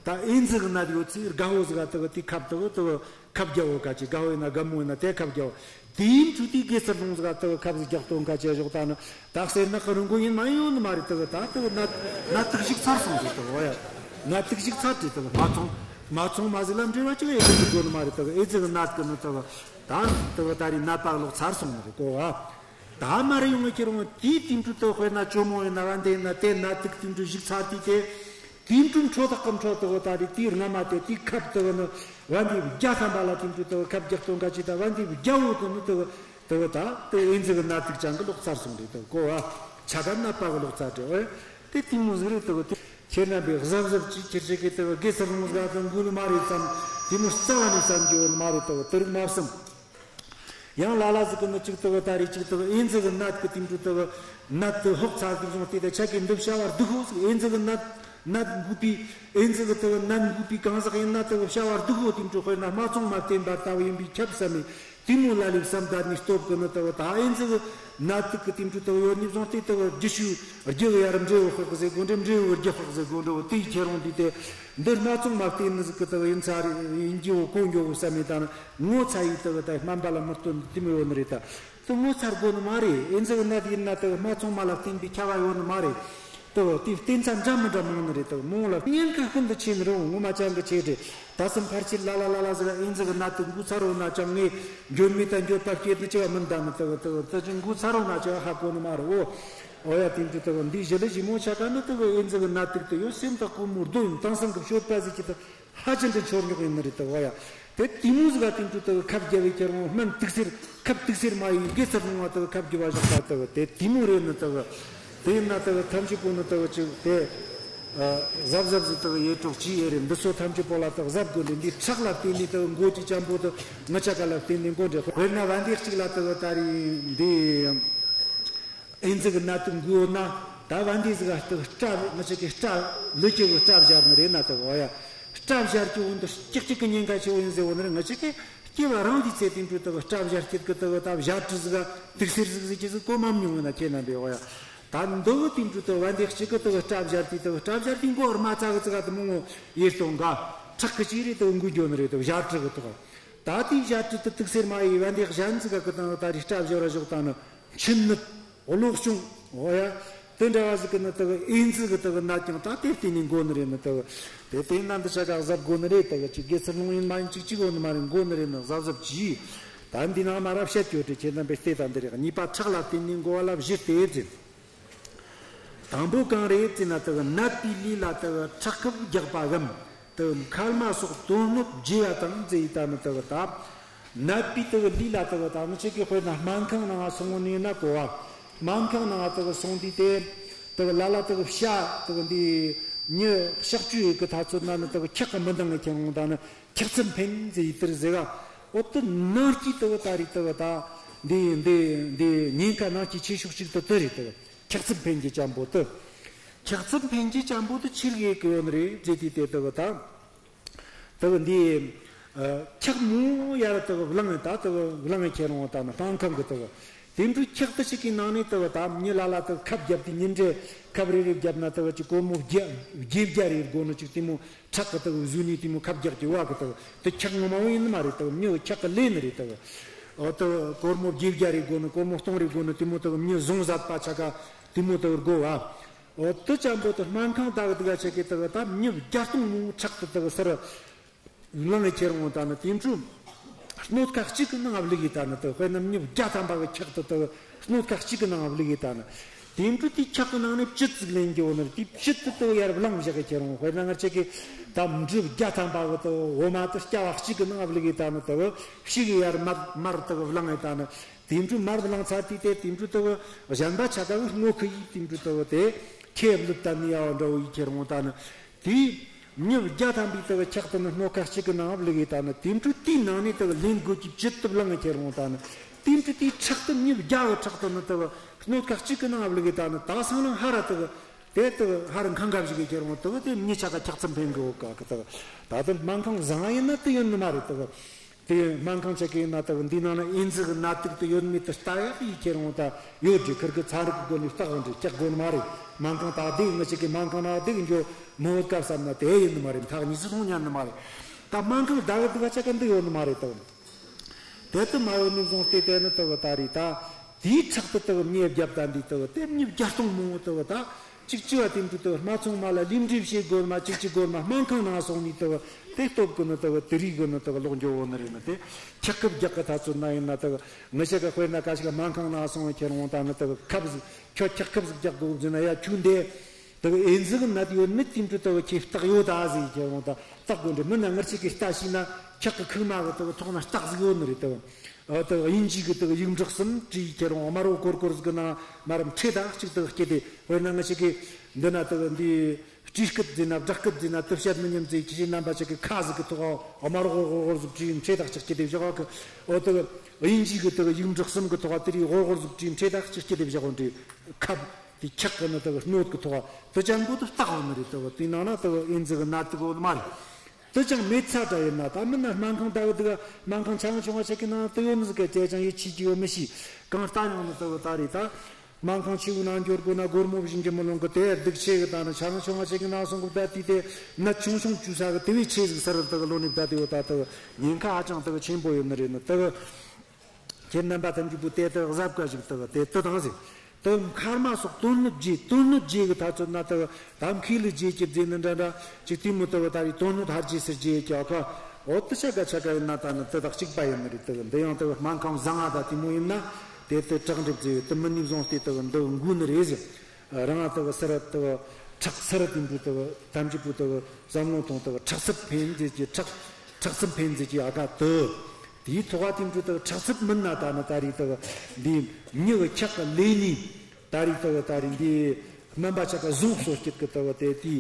ད་ཨེ་ཛི་གི་ནད་ཡོད་ཚེ་དགའ་བོ་ཟིག་དུ་དེའི་ཁབ་དུ་དུ་ཁབ་རྒྱག་བོ་ཁ་ཅིག་དགའ་བོ་ཡིན་ན་དགའ་མོ་ཡིན་ན་དེ་ཁབ་རྒྱག་བོ། དེའི་འཕྲུལ་དུ་དགེ་ཚུལ་སློང་ཟིག་དུ་ཁབ་ཟིག་རྒྱག་སྟོན་ཁ་ཅིག་ཞོག་ད་ནི། ད་གསེར་ནག་གི་རིན་གོང་ཡིན་མ་ཡོང་ནི་མ་རེད། དུ་གི་ད་དུ་གི་ནད་ནད་དུག་ཞིག་ཚར་སོང་ཟེར་དུ་གི། འོ་ཡ། ནད་དུག་ཞིག་ཚར་ཏེ་དུ་གི་སྨད་འཚོང་སྨད་འཚོང་མ་ཟིག་ལ་འབྲེལ་བ་ཅིག་ཨེ་ཙི་གི་དགོས་ནི་མ་རེད། དུ་གི་ཨེ་ཙི་གི་ནད་གི་ནི་དུ་གི་ད་དུ་གི་ད་རེས་ནད་པ་ལོག་ཚར་སོང་ནི་རེད་གོ་བ། ད་མ་རེད་ཡོང་ངེ་ཁྱེད་རང་དེའི་དུས་འཕྲོ་དུ་དཔེར་ན་ཇོ་མོ་ཡིན་ན་བན་དེ་ཡིན་ན་དེ་ནད་དུག་དུས་འཕྲོ་ཞིག་ཚར་དུས་དེ། དུས་འཕྲོ་འཕྲོ་དག་གི་འཕྲོ་དུ་གི་ད་རེས་དུས་སྔ་མ་དེ་དུས་ཁབ་དུ་གི་ནི་བན་དེ་བརྒྱ་ཐམ་པ་ལ་དུས་འཕྲོ་དུ་གི་ཁབ་རྒྱག་སྟོན་ཁ་ཅིག་ད་བན་དེ་བརྒྱ་བོ་དུ་ནི་དུ་གི། དུ་བ་ད་དུ་ཨེ་ཛི་གི་ནད་དུག་ཅང་གི་ལོག་ཚར་སོང་རེད། དུ་གོ་བ་ཆ་ག་ནད་པ་གི་ལོག་ཚར་རེད། འོ་དེ་དེ་མོ་ཟིག་རེད། དུ་གི་དེ་ཁྱེད་རྣམ་པས་གཟབ་གཟབ་ཅིག་ཁྱེར་ཅིག་གི་དུ་གི་དགེ་ཚུལ་སློང་ཟིག་དུ་འགུལ་མ་རེད་བསམ། དེ་མོ་རྩ་བ་ནས་བསམ་རྒྱུ་ཡོད་མ་རེད། དུ་གི་དུ་རིག་མ་བསམ། ཡང་ལ་ལ་ཟིག་གི་ནི་ཅིག་དུ་གི་ད་རེས་ཅིག་དུ་གི་ཨེ་ཛི་གི་ནད་གི་དེ་འདྲ་དུ་གི་ནད་དུ་ཧོག་ཚར་གི་སོང་སྟེ་དུ་ཆ་གི་འདི་བྱ་བ་སྡུག་ཧོ་ཟིག་ཨེ་ཛི་གི་ནད་ནད་འགོས་པའི་ཨེ་ཛི་གི་དུ་གི་ནད་འགོས་པའི་གང་ཟག་ཡིན་ན་དུ་གི་བྱ་བ་སྡུག་ཧོ་དེ་འདྲ་དཔེར་ན་སྨད་འཚོང་མ་བསྟེན་པ་ལྟ་བུ་ཡིན་པས་ཁྱབ་བསམ་མེད། དེ་མོ་ལ་ལས་བསམ་དར་ནས་སྟོབས་ཀྱི་ནི་དུ་བ་ད་ཨེ་ཛི་གི་ནད་དུག་གི་དེ་འཕྲོ་དུ་ཡོད་ནས་བཟུང་སྟེ་དུ་བ་རྒྱུ་ཞུ་རྒྱུ་གི་ཡར་འབྲས་བུ་ཕོག་ཟེར་དགོས་འདྲ། འབྲས་བུ་རྒྱུ་ཕོག་ཟེར་དགོས་འདྲ། དེའི་ཁྱེད་རང་འདི་དེ་འདིར་སྨད་འཚོང་མ་བསྟེན་ནི་ཟིག་གི་དུ་བ་ཡིན་ཚ་རེད། ཡིན་རྒྱུ་བོ་གོ་འགྱོ་བོ་བསམ་མེད། ད་ནི་ངོ་ཚ་ཡི་དུ་བ་ད་སྨན་པ་ལ་མི་སྟོན་དེ་མོ་ཡོད་ནི་རེད། ད་དུ་ངོ་ཚ་དགོས་ནི་མ་རེད། ཨེ་ཛི་གི་ནད་ཡིན་ན་དུ་བ་སྨད་འཚོང་མ་ལ་བསྟེན་པའི་ཁྱབ་པ་ཡོད་ནི་མ་རེད། དུ་དེ་བསྟེན་ཚ་འདྲ་མི་འདྲ་མང་ནི་རེད། དུ་མོ་ལ་གཉན་ཁ་ཤིན་ཏུ་ཆེ་ནི་རེད། ངོ་མ་ཅང་གི་ཆེ་དྲེ། ད་སེམས་ཕར་ཕྱིར་ལ་ལ་ལ་ལ་ཟེར་ཨེ་ཛི་གི་ནད་དུ་འགོས་ཚར་རོ་ན་ཅང་ངས་འགྱོད་མེད་དང་འགྱོད་པ་སྐྱེས་ཏེ་ཅི་བ་མིན་ད་ནི་དུ་དུ་དུ་ཅི་འགོས་ཚར་རོ་ན་ཅི་བ་ཧ་གོ་ནི་མ་རེད། འོ་འོ་ཡ། དེ་འདྲ་དུ་འདི་ཞི་ལི་ཞི་མོ་ཆ་ག་ནི་དུ་ཨེ་ཛི་གི་ནད་དུག་དུ་ཡོད་སེམས་དང་ཀུ་མུར་རྡོ་ཡིན་དང་སང་གི་སྤྱོད་པ་ཟིག་གི་དུ། ཧ་ཅང་གི་འཆོར་ཉོག་ཡིན་ནི་རེད་དོ། ཨོ་ཡ། དེ་དེ་མོ་ཟིག་ག་དེང་དུས་དག་ཁབ་རྒྱབ་པའི་ཁྱེད་རང་སྨན་དུག་སེར་ཁབ་དུག་སེར་མ་ཡིན་དགེ་ཚུལ་སློང་བ་དག་ཁབ་རྒྱུ་བ་ཞོག་པ་དག་དེ་དེ་མོ་རེད་ནི་དག་དེ་ཡིན་ན་དག་ཐམས་ཅད་པོ་ནི་དག་ཅིག་དེ་གཟབ་གཟབ་ཟིག་དག་ཡེ་གྲོགས་ཅི་ཡེ་རེད། འདི་ཚོ་ཐམས་ཅད་པོ་ལ་དག་གཟབ་དགོས་འདི་འདི་ཁྲག་ལ་བརྟེན་ནས་དག་མགོ་ཅིག་ཅམ་པོ་དག་ང་ཅག་ག་ལ་བརྟེན་ནས་མགོ་འདྲེ་དཔེར་ན་བན་དེ་གཅིག་ལ་དག་ད་རེད་འདི། ཨེ་ཛི་གི་ནད་དུག་འགོས་ན་ད་བན་དེ་ཟིག་ག་སྐྲ་ང་ཅག་གི་སྐྲ་ལུས་ཀྱི་སྐྲ་བཞར་ནི་རེད་ན་དག་ཨོ་ཡ། སྐྲ་བཞར་གྱི་འོན་དུ་ཀྱག་ཀྱག་གི་ཉེན་ཁ་ཆེ་བོ་ཡིན་ཟེར་བོ་ནི་རེད། ང་ཅག་གི་སྐྱེ་བ་རང་དུས་ཚེ་དེ་འཕྲོ་དག་སྐྲ་བཞར་སྐྱེད་གི་དག་ད་བཞར་དྲི་ཟིག་ག་དུག་སེར་ཟིག་ཟིག་གི་ཟིག་གོ་མ་མྱོང་ན་ཁྱེད་རྣམ་པས་ཨོ་ཡ། ད་འདི་བོ་དེ་འཕྲོ་དག་བན་དེ་གཅིག་གི་དག་སྐྲ་བཞར་དུས་དག་སྐྲ་བཞར་དུས་མགོ་བར་མ་ཚ་གི་ཙི་ག་དུ་མོ་ངོ་ཡེ་སྟོང་ག་ཁྲག་གི་ཅི་རེད་དག་འགོས་འགྱོ་ནི་རེད་དག་བཞར་དྲི་གི་དག་ད་དེའི་བཞར་དྲི་དུ་དུག་སེར་མ་ཡིས་བན་དེ་གཞན་ཟིག་ག་གི་དང་ད་རེས་སྐྲ་བཞར་བ་ཞོག་ད་ནི་མཆིན་ནད། གློ་གཅོང་། འོ་ཡ། དེ་འདྲ་བ་ཟིག་གི་ནི་དག་ཨེ་ཛི་གི་དག་ནད་ཀྱང་ད་དེ་བརྟེན་ནས་འགོ་ནི་རེད་ནི་དག་དེ་བརྟེན་ན་འདི་ཆ་ག་གཟབ་དགོ་ནི་རེད། དག་ཅིག་དགེ་ཚུལ་སློང་ཡིན་མ་ཡིན་ཅིག་ཅིག་འོ་ནི་མ་རེད། འགོ་ནི་རེད་ནི་གཟབ་གཟབ་གྱིས། ད་འདི་ནང་མ་རབས་བཤད་ཡོད་དེ་ཁྱེད་རྣམ་པས་བལྟས་ད་འདི་རེད། གཉིས་པ་ཁྲག་ལ་བརྟེན་ནས་འགོ་བ་ལ་བཞི་སྟེ་ཟེར། དང་པོ་གང་རེད་ཟེར་ན་དག་ནད་པའི་ལུས་ལ་དག་ཁྲག་ཁབ་རྒྱག་པའམ། དུ་མཁལ་མ་སོགས་དོན་སྣོད་བརྗེ་བ་དང་ཟེར་ཡི་ད་ནི་དུ་བ་ད། ནད་པའི་དུ་བ་ལུས་ལ་དུ་བ་ད་ནི་ཆེ་གེ་དཔེར་ན་སྨན་ཁང་ནང་སོང་ནས་ན་གོ་བ། སྨན་ཁང་ནང་དག་སོང་དུས་དེ་དག་ལ་ལ་དག་བྱ་དག་འདི་མྱི་གཤག་བཅོས་ཡི་གི་ཐ་ཚོད་ན་ནི་དག་འཁྱག་གི་མི་འདང་ངེ་ཁྱེར་འོང་ད་ནི་འཁྱག་རྩི་འཕེན་ཟེར་ཡི་དེར་ཟེར་ག། འོ་དེ་ནང་སྐྱིད་དག་ད་རེད་དག་ད་འདི་འདི་འདི་ཉེན་ཁ་ནང་སྐྱིད་ཆེ་ཤོས་ཅིག་དེ་དེ་རེད་དག། འཁྱག་རྩི་འཕེན་གྱི་ཅན་པོ་དེ། འཁྱག་རྩི་འཕེན་གྱི་ཅན་པོ་དེ་ཆི་རེད་གི་ཡོད་ནི་རེད་ཟེར་དུས་དེ་དག་ད། དེ་གི་འདི། ཨ། འཁྱག་མང་ཡར་དེ་གི་བླངས་ད་དེ་གི་བླངས་ཁྱེར་འོང་ད་ནི་སྨན་ཁང་གི་དེ་གི། དེ་འདྲའི་འཁྱག་དེ་ཞིག་གི་ནང་ནས་དེ་གི་ད་མྱི་ལ་ལ་དེ་གི་ཁབ་བརྒྱབ་དུས་ཉིན་རེ་ཁབ་རེ་རེ་བརྒྱབ་ན་དེ་གི་ཅིག་སྒོར་མོ་བརྒྱད་བརྒྱད་བརྒྱ་རེ་དགོས་ནི་ཅིག་དེ་མོ་ཁྲག་གི་དེ་གི་བཟོས་ནས་དེ་མོ་ཁབ་རྒྱག་གི་བ་གི་དེ་གི་དེ་འཁྱག་ངོ་མ་བོ་ཡིན་ནི་མ་རེད། དེ་གི་མྱི་གི་འཁྱག་གི་ལས་ནི་རེད། དེ་གི་འོ་དེ་གི་སྒོར་མོ་བརྒྱད་བརྒྱ་རེ་དགོས་ནི་སྒོར་མོ་སྟོང་རེ་དགོས་ནི་དེ་མོ་དེ་གི་མྱི་བཟུང་ཟད་པ་ཆ་ག་དེ་མོ་དེ་གི་དགོས་བ། འོ་དེ་ཅན་པོ་དེ་སྨན་ཁང་ད་གི་དེ་ག་ཆ་གི་དེ་གི་ད་མྱི་བརྒྱ་སྟོང་མང་པོ་ཁྲག་དེ་དེ་གི་སར་བླངས་ཁྱེར་འོང་ད་ནི་དེ་འཕྲོ་སྣོད་ཁ་གཅིག་གི་ནང་བླུགས་གི་ད་ནི་དེ་དཔེར་ན་མྱི་བརྒྱ་ཐམ་པ་གི་འཁྱག་དེ་དེ་གི་སྣོད་ཁ་གཅིག་གི་ནང་བླུགས་གི་ད་ནི་དེ་འཕྲོ་དེ་འཁྱག་གི་ནང་ནས་བཅུད་ཅིག་ལེན་གྱི་འོ་ནི་དེ་བཅུད་དེ་དེ་གི་ཡར་བླངས་བཞག་གི་ཁྱེར་འོང་། དཔེར་ན་ང་ཆ་གི་ད་འབྲུ་བརྒྱ་ཐམ་པ་གི་དེ་འོ་མ་དེ་སྐྱ་བ་གཅིག་གི་ནང་བླུགས་གི་ད་ནི་དེ་གི་ཕྱི་གི་ཡར་མར་མར་དེ་གི་བླངས་གི་ད་ནི། དེ་འཕྲོ་མར་བླངས་ཚར་དུས་དེ་དེ་འཕྲོ་དེ་གི་གཞན་པ་ཆ་ག་གི་སྔོ་ཁུ་ཡིས་དེ་འཕྲོ་དེ་གི་དེ་ཁེ་བླུགས་ད་ནི་ཡ་བ་འདྲ་བོ་ཡིས་ཁྱེར་འོང་ད་ནི། དེ་མྱི་བརྒྱ་ཐམ་པའི་དེ་གི་འཁྱག་དེ་ནི་སྣོད་ཁ་གཅིག་གི་ནང་བླུགས་གི་ད་ནི་དེ་འཕྲོ་དེའི་ནང་ནས་དེ་གི་ལེན་དགོས་ཀྱི་བཅུད་དེ་བླངས་ཁྱེར་འོང་ད་ནི། དེ་འཕྲོ་དེའི་ཁྲག་དེ་མྱི་བརྒྱ་གི་ཁྲག་དེ་ནི་དེ་གི་སྣོད་ཁ་གཅིག་གི་ནང་བླུགས་གི་ད་ནི་ད་སང་ལ་ཧ་ར་དེ་གི་དེ་དེ་གི་ཧ་ར་ཁང་ཁ་བཞིག་གི་ཁྱེར་འོང་དེ་གི་དེ་མྱི་ཆ་ག་འཁྱག་རྩི་འཕེན་གི་འོ་ག་གི་དེ་གི་ད་དེ་སྨན་ཁང་བཟང་ཡིན་ན་དེ་ཡོད་ནི་མ་རེད། དེ་གི་དེ་སྨན་ཁང་ཆ་གི་ན་ད་འདི་ནང་ན་ཨེ་ཛི་གི་ནད་དུག་དེ་ཡོད་མེད་དེ་ལྟ་ཡག་ཡིན་ཁྱེར་འོང་ད་ཡོད་འདྲི། ཁིར་གི་ཚན་རིག་གི་སྒོ་ནས་བརྟག་འོང་འདྲི་སྐྱག་དགོས་ནི་མ་རེད། སྨན་ཁང་ད་བསྡད་ང་ཆ་གི་སྨན་ཁང་ན་བསྡད་འགྱོ་མི་འོད་སྐབས་བསམ་ན་དེ་ཡིན་ནི་མ་རེད། ཐག་ཉེ་སུ་མཐོང་ཉན་ནི་མ་རེད། ད་སྨན་ཁང་ད་གི་དུག་ཆ་ག་འདི་ཡོད་ནི་མ་རེད་དོ། དེ་ལྟ་མ་ཡོད་ནི་བཟུང་སྟེ་དེ་ནི་དུ་གི་ད་རེད་ད། དེའི་ཁྲག་དེ་དུ་མྱི་བརྒྱབ་ད་འདི་དུ་དེ་མྱི་བརྒྱ་སྟོང་མང་བོ་དུ་ད། གཅིག་གཅིག་བ་དེ་འདྲ་དུ་སྨད་འཚོང་མ་ལ་ལས་འབྲེལ་བྱེད་དགོས་མ་གཅིག་གཅིག་དགོས་མ་སྨན་ཁང་ནང་སོང་ནས་དུ་དེ་སྟོབས་ཀུན་ནི་དུ་དེ་རིགས་ཀུན་ནི་དུ་ལོག་འགྱོ་བོ་ནི་རེད། ནི་དེ་འཁྱག་ཁབ་རྒྱག་གི་ཐ་ཚོད་ན་ཡིན་ན་དུ་ངི་ཆ་ག་དཔེར་ན་ཀ་ཞིག་སྨན་ཁང་ནང་སོང་ཁྱེར་འོང་ད་ནི་དུ་ཁབ་ཟིག་ཁྱོད་འཁྱག་ཁབ་ཟིག་རྒྱག་དགོས་ཟེར་ན་ཡ་ཁྱོད་འདི་དུ་ཨེ་ཛི་གི་ནད་ཡོད་མེད་དེ་འདྲ་དུ་ཁྱེད་རྟགས་ཡོད་ད་ཟིག་ཁྱེར་འོང་ད་རྟགས་དགོས་འདྲ་མིན་ན་ངར་ཆེ་གི་རྟ་ཤི་ན་འཁྱག་གི་ཁུག་མ་གི་དུ་ཐོག་ན་རྟགས་ཟིག་ཡོད་ནི་རེད་དུ། ཨ་དེ་དབྱིན་ཇི་གི་དེ་ཡིག་འབྲུ་གསུམ་བྲིས་ཁྱེར་འོང་། དམར་པོ་སྒོར་སྒོར་ཟིག་གི་ནང་མར་འཕྲེད་དང་གཅིག་དེ་སྐྱེས་ཏེ། དཔེར་ན་ང་ཞིག་གིས་འདི་ན་དེ་འདི་སྤྲེལ་སྐུད་ཟེར་ན་སྦྲག་སྐུད་ཟེར་ན་དེ་བཤད་མི་ཉན་ཟེར། ཁྱེད་ཀྱི་རྣམ་པ་ཞིག་གི་ཁ་ཟིག་གི་ཐོག་དམར་པོ་སྒོར་སྒོར་ཟིག་བྲིས་འཕྲེད་དང་གཅིག་སྐྱེས་ཏེ་བཞག་གི། ཨོ་དེ་དབྱིན་ཇི་གི་དེ་ཡིག་འབྲུ་གསུམ་གི་ཐོག་དེ་རིགས་སྒོར་སྒོར་ཟིག་བྲིས་འཕྲེད་དང་གཅིག་སྐྱེས་ཏེ་བཞག་གི་འདྲ། ཁབ་དེ་འཁྱག་གི་ནི་དེ་སྣོད་གི་ཐོག་དེ་ཅན་པོ་དེ་བཏགས་ཡོད་ནི་རེད། དེ་དེ་ནང་ན་དེ་ཨེ་ཛི་གི་ནད་དེ་གོ་མ་རེད། དེ་ཅང་མེད་ཚ་དྲ་ཡིན་ན་ད་མིན་ན་སྨན་ཁང་ལྟ་བུ་འདུག་སྨན་ཁང་ཆ་ཚང་ཆུང་བ་ཞིག་གི་ནང་དུ་ཡོད་ནི་ཟིག་གི་ཅེ་ཅང་ཡིད་ཆེས་ཀྱི་ཡོད་མི་ཤེས། གང་ལྟ་ཡང་ནི་ལྟ་བུ་ད་རེད་ད། སྨན་ཁང་ཆེ་བོའི་ནང་འབྱོར་དགོས་ན་སྒོར་མོ་བཞིན་གྱི་མི་ལོང་གི་དེ་སྡུག་ཆེ་གི་ད་ནི་ཆ་ཚང་ཆུང་བ་ཞིག་གི་ནང་སོང་གི་ད་དུས་དེ་ནད་ཆུང་ཆུང་བཅོས་ས་གི་དེ་བས་ཆེ་ཟིག་ས་རུ་ད་གི་ལོ་ནི་ད་དེ་ཡོད་ད་ད་ཉེན་ཁ་ཧ་ཅང་ད་གི་ཆེན་པོ་ཡོད་ནི་རེད། ནི་ད་གི་ཁྱེད་རྣམ་པ་ཐམས་ཅད་པོ་དེ་ལྟར་གཟབ་དགའ་ཞིག་ལྟ་བུ་དེ་ལྟ་དང་ཟིག་ལྟ་བུ་མཁལ་མ་སོགས་དོན་སྣོད་བརྗེ། དོན་སྣོད་བརྗེ་གི་ཐ་ཚོད་ན་ལྟ་བུ་ད་མཁས་ལས་བརྗེ་གི་བརྗེ་ནི་འདྲ་འདྲ་ཅིག་དེ་མོ་ལྟ་བུ་ད་རེས་དོན་སྣོད་ཧར་རྗེ་སར་རྗེ་ཀྱི་ཨ་ཁ། འོ་དེ་ཆ་ག་ཆ་ག་ཡིན་ན་ད་ནི་དེ་དག་གཅིག་པ་ཡིན་ནི་རེད། ལྟ་བུ་འདི་ཡང་ལྟ་བུ་སྨན་ཁང་བཟང་ང་ད་དེ་མོ་ཡིན་ན་དེ་ལྟར་གྲགས་འགྲིག་ཟེར་བའི་དེ་མི་ནི་བཟུང་སྟེ་ལྟ་བུ་འདི་འགུལ་ནི་རེད་ཟེར། རང་ལྟ་བུ་སེ་ར་ལྟ་བུ་ཁྲག་སེ་ར་དེ་འདྲ་ལྟ་བུ་ཐམས་ཅད་པོ་ལྟ་བུ་བསམ་བློ་གཏོང་ལྟ་བུ་ཁྲག་རྩི་འཕེན་མཛད་ཀྱི་ཁྲག་ཁྲག་རྩི་འཕེན་མཛད་ཀྱི་ཨ་ཀ་དུ་དེའི་ཐོག་དེ་འདྲ་ལྟ་བུ་ཁྲག་རྩི་མིན་ན་ད་ནི་ད་རེས་ལྟ་བུ་འདི་མྱི་གི་འཁྱག་གི་ལས་ནི་ད་རེས་ལྟ་བུ་ད་རེས་འདི་སྨན་པ་ཆ་ག་བཟུང་གསོ་སྐྱིད་གི་ལྟ་བུ་དེ་དེའི་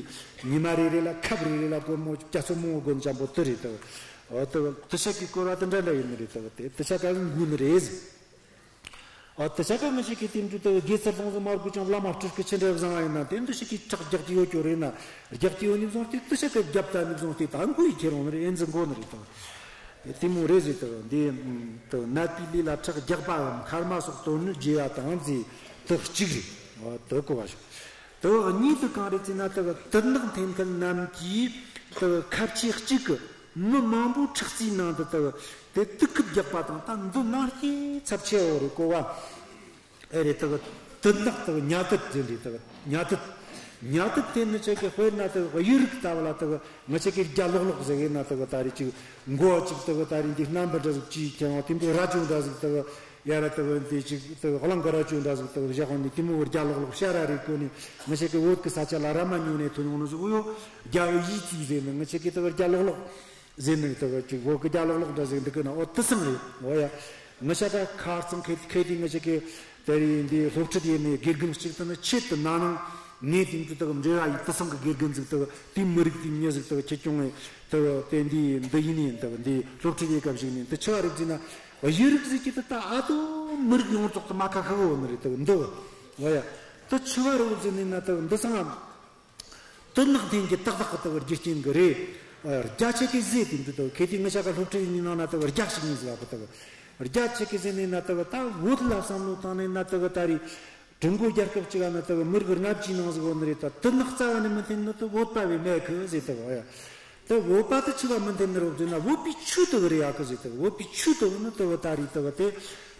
ཉི་མ་རེ་རེ་ལ་ཁབ་རེ་རེ་ལ་སྒོར་མོ་བརྒྱ་ཚོ་མང་བོ་དགོས་ཅན་པོ་དེ་རེད། ལྟ་བུ་འོ་ལྟ་བུ་དེ་ཆ་གི་སྐོར་བ་དེ་འདྲ་འདྲ་ཡིན་ནི་རེད། ལྟ་བུ་དེ་དེ་ཆ་ག་གི་འགུལ་ནི་རེད་ཟེར། ཨ་དེ་ཆ་ག་ང་ཞིག་གིས་དེ་འདྲ་དེ་དགེ་ཚུལ་སློང་ཟིག་མ་དགོས་ཀྱང་བླ་མ་སྤྲུལ་སྐུ་ཆི་འདྲ་བཟང་བ་ཡིན་ན་དེ་འདྲ་ཞིག་གིས་ཁྲག་རྒྱག་གི་ཡོད་ཀྱོ་རེད་ན་རྒྱག་གི་ཡོད་ནི་བཟུང་སྟེ་དེ་ཆ་ག་རྒྱབ་ད་ནི་བཟུང་སྟེ་ད་འགུལ་ཡི་ཁྱེར་འོང་ནི་རེད། ཨེ་འཛི་འགོ་ནི་རེད་དང་། དེ་མོ་རེད་ཟེར་དང་འདི་དང་ནད་པའི་ལུས་ལ་ཁྲག་རྒྱག་པའམ་མཁལ་མ་སོགས་དོན་སྣོད་བརྗེ་བ་དང་ཟེར་དེ་གཅིག་རེད། ཨ་དེ་གོ་བ་ཞིག་དེ་གཉིས་དེ་གང་རེད་ཟེར་ན་དེ་དུད་ནག་འཐེན་མཁན་རྣམས་ཀྱིས་དེ་ཁབ་ཆེ་གཅིག་གི་མི་མང་པོ་ཁྲག་རྩའི་ནང་དུ་དེ་དེ་དུག་ཁབ་རྒྱག་པ་དང་ད་འདི་ནང་སྐྱེས་ཚབས་ཆེ་བོ་རེད་གོ་བ། ཨེ་རེད། དེ་དུད་ནག་དེ་ཉ་དུད་ཟེར་རེད། དེ་ཉ་དུད་ཉ་དུད་དེ་ནི་ཆེ་གེ་དཔེར་ན་དེ་གཡུ་རིགས་ལྟ་བུ་ལ་དེ་ང་ཆེ་གེ་རྒྱ་ལོག་ལོག་ཟེར་ཡིན་ན་དེ་ད་རེད་ཅིག་མགོ་ཅིག་དེ་ད་རེད་འདི་རྣམ་པ་འདྲ་ཟིག་ཅིག་ཀྱང་དེ་འདི་རྭ་ཅོ་འདྲ་ཟིག་དེ་ཡ་ར་དེ་འདི་ཅིག་དེ་གླང་གི་རྭ་ཅོ་འདྲ་ཟིག་དེ་བཞག་ནི་དེ་མོ་རྒྱ་ལོག་ལོག་ཤ་ར་རེད་གོ་ནི། ང་ཆེ་གེ་བོད་གི་ས་ཆ་ལ་ར་མ་ཉོ་ནས་ཐོན་ཡོང་ནི་ཟིག་ཡོད། རྒྱ་ཡི་ཡིག་ཚིག་ཟེར་ནི་ང་ཆེ་གེ་དེ་རྒྱ་ལོག་ལོག་ཟེར་ནི་དེ་ཅིག་བོད་གི་རྒྱ་ལོག་ལོག་འདྲ་ཟིག་འདི་གི་ན་ཨོ་དེ་སང་རེད། ཨོ་ཡ། ངི་ཤ་ཀ་ཁ་རྩང་ཁེ་ཁེ་དེ་ངི་ཤ་ཀེ་དེ་རིང་འདི་སློབ་ཁྲིད་ཡེ་ནས་དགེ་རྒན་གཅིག་ཏུ་ནི་ཆེད་དུ་ན་ནང་ངས་དེང་དུ་དག་འབྲེལ་བ་ཡིག་ཏུ་སང་གི་དགེ་རྒན་ཟིག་དག་དེ་མི་རིགས་དེ་མྱི་ཟིག་དག་ཁྱེད་ཀྱང་ངས་དག་དེ་འདི་འདི་ཡིན་ནས་དག་འདི་སློབ་ཁྲིད་ཡེ་སྐབས་ཤིག་ནས་དེ་ཆི་བ་རིག་ཟིན་ན་གཡུ་རིག་ཟིག་གི་དུ་ད་ཨ་དུ་མི་རིགས་ཡོངས་རྫོགས་དུ་མ་ཁ་ཁ་གི་འོ་ནི་རེད་དག་འདི་བ་ཡ་དུ་ཆི་བ་རེད་འོ་ཟིན་ནས་ན་དག་འདི་སང་ཨ། དུ་ནག་འཐེན་གྱི་ཏག་ཏག་གི་དག་རྒྱུ་རྐྱེན་གྱི་རེད། རྒྱ་ཆེ་གི་ཟེ་དེ་འདྲ་དག་ཁེ་དེ་ངི་ཤ་ཀ་སློབ་ཁྲིད་ཡིན་ནང་ན་དག་རྒྱ་ཞིག་ཡིན་ཟེར་བ་གི་དག་རྒྱ་ཆེ་གི་ཟེ་ནས་ན་དག་ད་བོད་ལ་བསམ་བློ་བཏང་ནས་ན་དག་ད་རེད། ཀྲུང་གོ་རྒྱལ་ཁབ་ཅིག་ན་དག་མི་རིགས་ལྔ་བཅུའི་ནང་ཟིག་ཡོད་ནི་རེད། ད་དུ་ནག་རྩ་བ་ནས་མི་འཐེན་ནི་དུ་བོད་པ་བས་མེད་གི་ཟེར་དག་ཡ། དུ་བོད་པ་དུ་ཆི་བ་མི་འཐེན་ནི་རོགས་ཟེར་ན་བོད་པའི་ཆོས་དག་རེད་ཡ་གི་ཟེར་དག་བོད་པའི་ཆོས་དག་ནི་དག་ད་རེད་དག་དེ།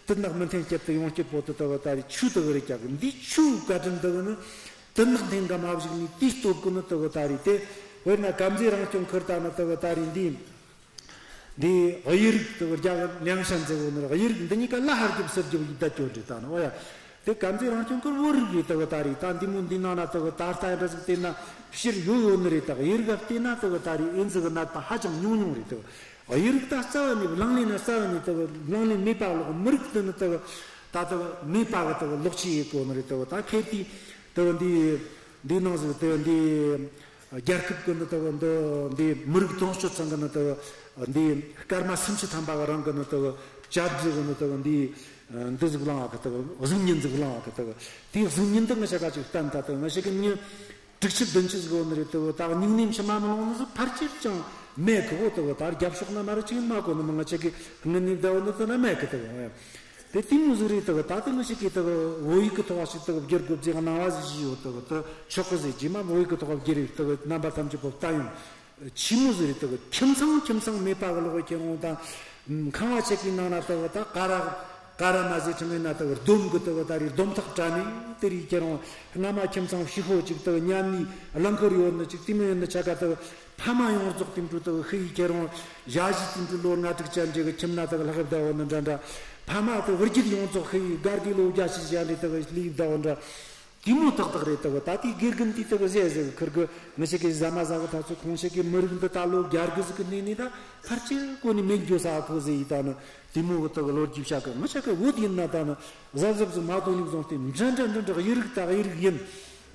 དུ་ནག་མི་འཐེན་སྐྱེད་དུ་ཡོང་སྐྱེད་པོ་དུ་དག་ད་རེད་ཆོས་དག་རེད་ཀྱ་གི་འདི་ཆོས་བཀའ་དྲིན་དག་ནི། དུ་ནག་འཐེན་ག་མ་བཞག་ནས་དེའི་སྟོབས་ཀུན་ནི་དུ་གི་ད་རེད་དེ། དཔེར་ན་དཀར་མཛེས་རང་སྐྱོང་ཁུལ་ད་ནི་དུ་གི་ད་རེད་འདི། འདི་གཡུ་རིག་དུ་གི་རྒྱ་གི་ལིའང་ཤན་ཟེར་བོ་ནི་གཡུ་རིག་འདི་གཉིས་ཀ་ལ་ཧར་རྒྱབ་ཟུར་རྒྱབ་ཡིག་བརྡ་སྐྱོན་རེད་ད་ནི་འོ་ཡ། དེ་དཀར་མཛེས་རང་སྐྱོང་ཁུལ་བོད་རིགས་རེད་དུ་གི་ད་རེད་ད་འདི་མོ་འདི་ནང་ན་དུ་གི་ད་ལྟ་འདྲ་ཟིག་བལྟས་ན་ཕྱིར་ཡོད་ཡོད་ནི་རེད་ད་གི་གཡུ་རིག་ག་བལྟས་ན་དུ་གི་ད་རེད་ཨེ་ཛི་གི་ནད་པ་ཧ་ཅང་ཉུང་ཉུང་རེད་དུ། གཡུ་རིག་ད་རྩ་བ་ནས་གླང་ལེན་ན་རྩ་བ་ནས་དུ་གླང་ལེན་མེད་པ་ལོག་མི་རིགས་དུ་ནི་དུ་ད་དུ་མེད་པ་གི་དུ་ལོག་ཆེ་ཡེ་གོ་ནི་རེད་དུ་ད་ཁེ་དེ་དུ་འདི་འདི་ནང་ཟིག་དུ་འདི་རྒྱལ་ཁབ་གི་ནི་དུ་འདི་འདི་མི་རིགས་དོན་གཅོད་ཚང་གི་ནི་དུ་འདི་སྐར་མ་སུམ་ཅུ་ཐམ་པ་གི་རང་གི་ནི་དུ་བཅའ་སྒྲིག་གི་ནི་དུ་འདི་འདི་ཟིག་བླངས་ཨ་གི་དུ་གཟུགས་བརྙན་ཟིག་བླངས་ཨ་གི་དུ་དེ་གཟུགས་བརྙན་དུ་ང་ཤ་ཀ་ཅིག་བསྟན་ད་དུ་ང་ཤ་ཀི་མྱི། དྲུག་ཅུ་བདུན་ཅུ་ཟིག་ཡོད་ནི་རེད་དུ་ད་སྙིང་ནས་མཆི་མ་མི་ལོང་ནི་ཟིག་ཕལ་ཆེར་ཅང་མེད་གི་འོ་དུ་ད་རྒྱབ་ཕྱོགས་ན་མ་རེད་ཅིག་མ་གོ་ནི་མི་ང་ཅག་གི་ངི་ནི་ད་འོ་ནི་དུ་ན་མེད་གི་དུ་དེ་དེ་མོ་ཟིག་རེད་དུ་ད་དུ་ང་ཅག་གི་དུ་བོད་ཡིག་གི་ཐོག་ཞིག་དུ་བསྒྱུར་དགོས་ཅིག་གནང་བ་ཟིག་ཞིག་ཡོད་དུ་དུ་ཆོག་གི་ཟིག་རྗེས་མ་བོད་ཡིག་གི་ཐོག་བསྒྱུར་རེད་དུ་རྣམ་པ་ཐམས་ཅད་པོ་ལྟ་ཡོང་ཆི་མོ་ཟིག་རེད་དུ་ཁྱིམ་ཚང་ཁྱིམ་ཚང་མེད་པ་གི་ལོག་ཁྱེར་འོང་དང་ཁང་བ་ཆེ་གི་ནང་ན་དུ་ད་ཀ་ར། ཀ་ར་མ་ཟེར་ཁྲིམས་ཡིན་ན་དུ་སྡོམ་གི་དུ་ད་རེས་སྡོམ་ཐག་བྲལ་ནས་དེ་རིགས་ཁྱེད་རང་སྔ་མ་ཁྱིམ་ཚང་ཕྱི་ཤོག་ཅིག་དུ་ཉན་ནས་རླངས་འཁོར་ཡོད་ནི་ཅིག་དེ་མོ་ཡོད་ནི་ཆ་ག་དུ་ཕ་མ་ཡོངས་རྫོགས་དེ་འདྲ་དུ་ཤི་ཡི་ཁྱེད་རང་ཞ་ཞི་དེ་འདྲ་ལོ་ལྔ་དྲུག་ཅན་འདྲ་གི་ཁྱིམ་ན་དུ་ལྷག་བསྡད་ཡོད་ནི་འདྲ་འདྲ་ཕ་མ་དུ་བུ་རྒྱུད་ཡོངས་རྫོགས་ཤི་ཡི་སྒར་གི་ལོ་བརྒྱ་ཞིག་ཅན་འདྲ་དུ་ལུས་བསྡད་ཡོད་འདྲ་དེ་མོ་ཏག་ཏག་རེད་དུ་ད་དེ་དགེ་རྒན་དེ་དུ་ཟེ་ཟེ་གི་ཁུར་གི་ང་ཅག་གི་ཟ་མ་ཟ་གི་ཐག་ཚོད་ཁོང་ཅག་གི་མི་རིགས་འདི་ད་ལོ་བརྒྱ་དགུ་ཟིག་གི་གནས་ནས་ད་ཕལ་ཆེར་གོ་ནས་མེད་འགྱོ་ས་ཁོ་ཟེ་ཡི་ད་ནི། དེ་མོ་གི་དག་ལོ་རྒྱུས་བཤད་གི་ང་ཆ་གི་བོད་ཡིན་ན་ད་ནི་གཟབ་གཟབ་ཟིག་མ་གཏོང་ནས་བཟུང་སྟེ་འདྲ་འདྲ་འདྲ་འདྲ་གཡུ་རིག་ད་གཡུ་རིག་ཡིན།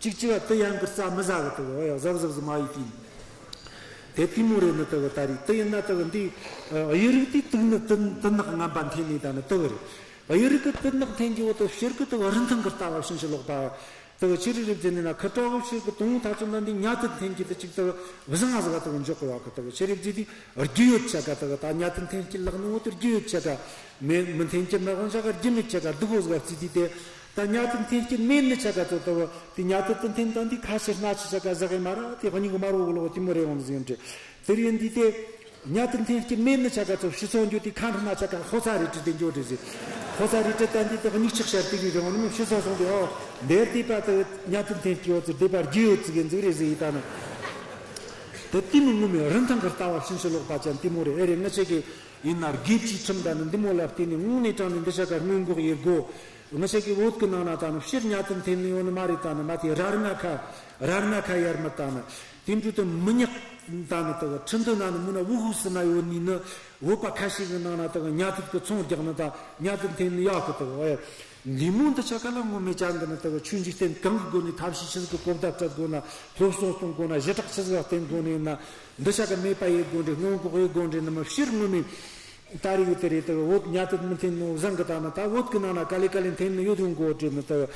གཅིག་གཅིག་ག་དུ་ཡང་གི་རྩ་མི་ཟ་གི་དག་ཨོ་ཡ་གཟབ་གཟབ་ཟིག་མ་ཡིན་དེ། དེ་དེ་མོ་རེད་ནི་དག་ད་རེད་དུ་ཡིན་ན་དག་འདི་གཡུ་རིག་དེ་དུག་ནི་དུ་དུ་ནག་ངན་པ་འཐེན་ནས་ད་ནི་དག་རེད། གཡུ་རིག་གི་དུ་ནག་འཐེན་གྱི་འོག་ཏུ་ཕྱིར་གི་དག་རིན་ཐང་གི་ལྟ་བ་ཕྱིན་ཅི་ལོག་པ། དག་ཆི་རེད་རེད་ཟེར་ནས་ན་ཁི་ཏྲ་བོ་ཕྱིར་གི་དུང་ཐ་ཚོ་ན་འདི་ཉ་དུ་འཐེན་གྱི་དུ་ཅིག་དག་བཟང་ང་ཟིག་དག་འཇོག་གི་བ་གི་དག་ཆི་རེད་ཟེར་དུས། རྒྱུ་ཡོད་ཆ་ག་དག་ད་ཉ་དུ་འཐེན་སྐྱེད་ལག་ནི་འོ་དེ་རྒྱུ་ཡོད་ཆ་ག་མེད་མི་འཐེན་སྐྱེད་མ་འོང་ཆ་ག་རྒྱུ་མེད་ཆ་ག་སྡུག་གོ་ཟིག་བརྩིས་དུས་དེ། ད་ཉ་དུ་འཐེན་སྐྱེད་མེད་ནི་ཆ་ག་ཚོ་དག་དེ་ཉ་དུ་དུ་འཐེན་དང་དེ་ཁ་ཕྱིར་སྣ་ཆུ་ཆ་ག་ཟག་གི་མ་ར་དེ་གཉིས་གི་མ་རོ་གི་ལོག་དེ་མོ་རེ་འོང་ཟིག་འདྲི། དེ་རེད་འདི་དེ། ཉ་དུ་འཐེན་སྐྱེད་མེད་ནི་ཆ་ག་ཚོ་ཕྱི་ཚོ་འགྱོ་དེ་ཁ་འཕྲི་ན་ཆ་ག་ཧོ་ཚ་རེ་དྲི་དེ་འགྱོ་དྲི་ཟིག་ཧོ་ཚ་རེ་དྲི་དང་དེ་དག་གཉིས་ཆག་ཤར་དེ་རེ་རེ་འོང་ནི་མི་ཕྱི་ཚོ་སོང་དེ་ཨོ། འདིར་དེ་པ་དག་ཉ་དུ་འཐེན་སྐྱེད་ཡོད་ཚུལ་དེ་པར་རྒྱུ་ཡོད་ཚུལ་གི་འཛུགས་རེ་ཟིག་ཡིན་ད་ནི། དེ་དེ་མི་ངོ་མི་རིན་ཐང་གི་ལྟ་བ་ཕྱིན་ཅི་ལོག་པ་ཅན་དེ་མོ་རེ་ཨེ་རེ་ང་ཆེ་གི་ཡིན་ན་དགེ་བཅུའི་ཁྲིམས་དང་ནི་འདི་མོ་ལ་བརྟེན་ནས་དངོས་གནས་དྲང་ནས་འདི་ཆ་ག་སྔོན་འགོག་ཡེད་དགོ། ང་ཆེ་གི་བོད་གི་ནང་ན་ད་ནི་ཕྱིར་ཉ་དུ་འཐེན་ནི་ཡོད་ནི་མ་རེད་ད་ནི་མ་དེ་རར་ང་ཁ་རར་ང་ཁ་ཡར་མི་ད་ནི། དེ་འཕྲོས་དུ་མི་ཉག་ད་ནི་དག་ཁྲི་འདུ་ན་ནི་མུ་ན་ཝུ་ཧུ་སི་ན་ཡོད་ནི་ནི་བོད་པ་ཁ་ཤས་ཀྱི་ནང་ན་དག་ཉ་དུད་ཀྱི་ཚོང་རྒྱག་ནི་དང་ཉ་དུད་འཐེན་ནི་ཡག་གི་དག་ཨེ། འདི་མོ་འདི་ཆ་ག་ལ་ངོ་མེད་ཅང་གི་ནི་དག་ཆོས་འཇིག་རྟེན་གང་གི་སྒོ་ནས་ཐབས་ཤེས་ཆི་ཟིག་གི་གོ་བརྡ་སྤྲད་དགོས་ན་སློབ་གསོ་གཏོང་དགོས་ན་ཞི་དྲག་ཆི་ཟིག་ག་བརྟེན་དགོས་ནི་ཡིན་ན་འདི་ཆ་ག་མེད་པ་ཡེད་དགོས་འདྲི་སྔོན་འགོག་ཡེད་དགོས་འདྲི་ནི་མི་ཕྱིར་ངོ་མེད། ད་རེས་ཡོད་དེ་རེད་དག་བོད་ཉ་དུད་མི་འཐེན་ནོ་བཟང་གི་ད་ནི་ད་བོད་གི་ནང་ན་ག་ལེ་ག་ལེ་འཐེན་ནི་ཡོད་ཡོང་གོ་དྲི་ནི་དག་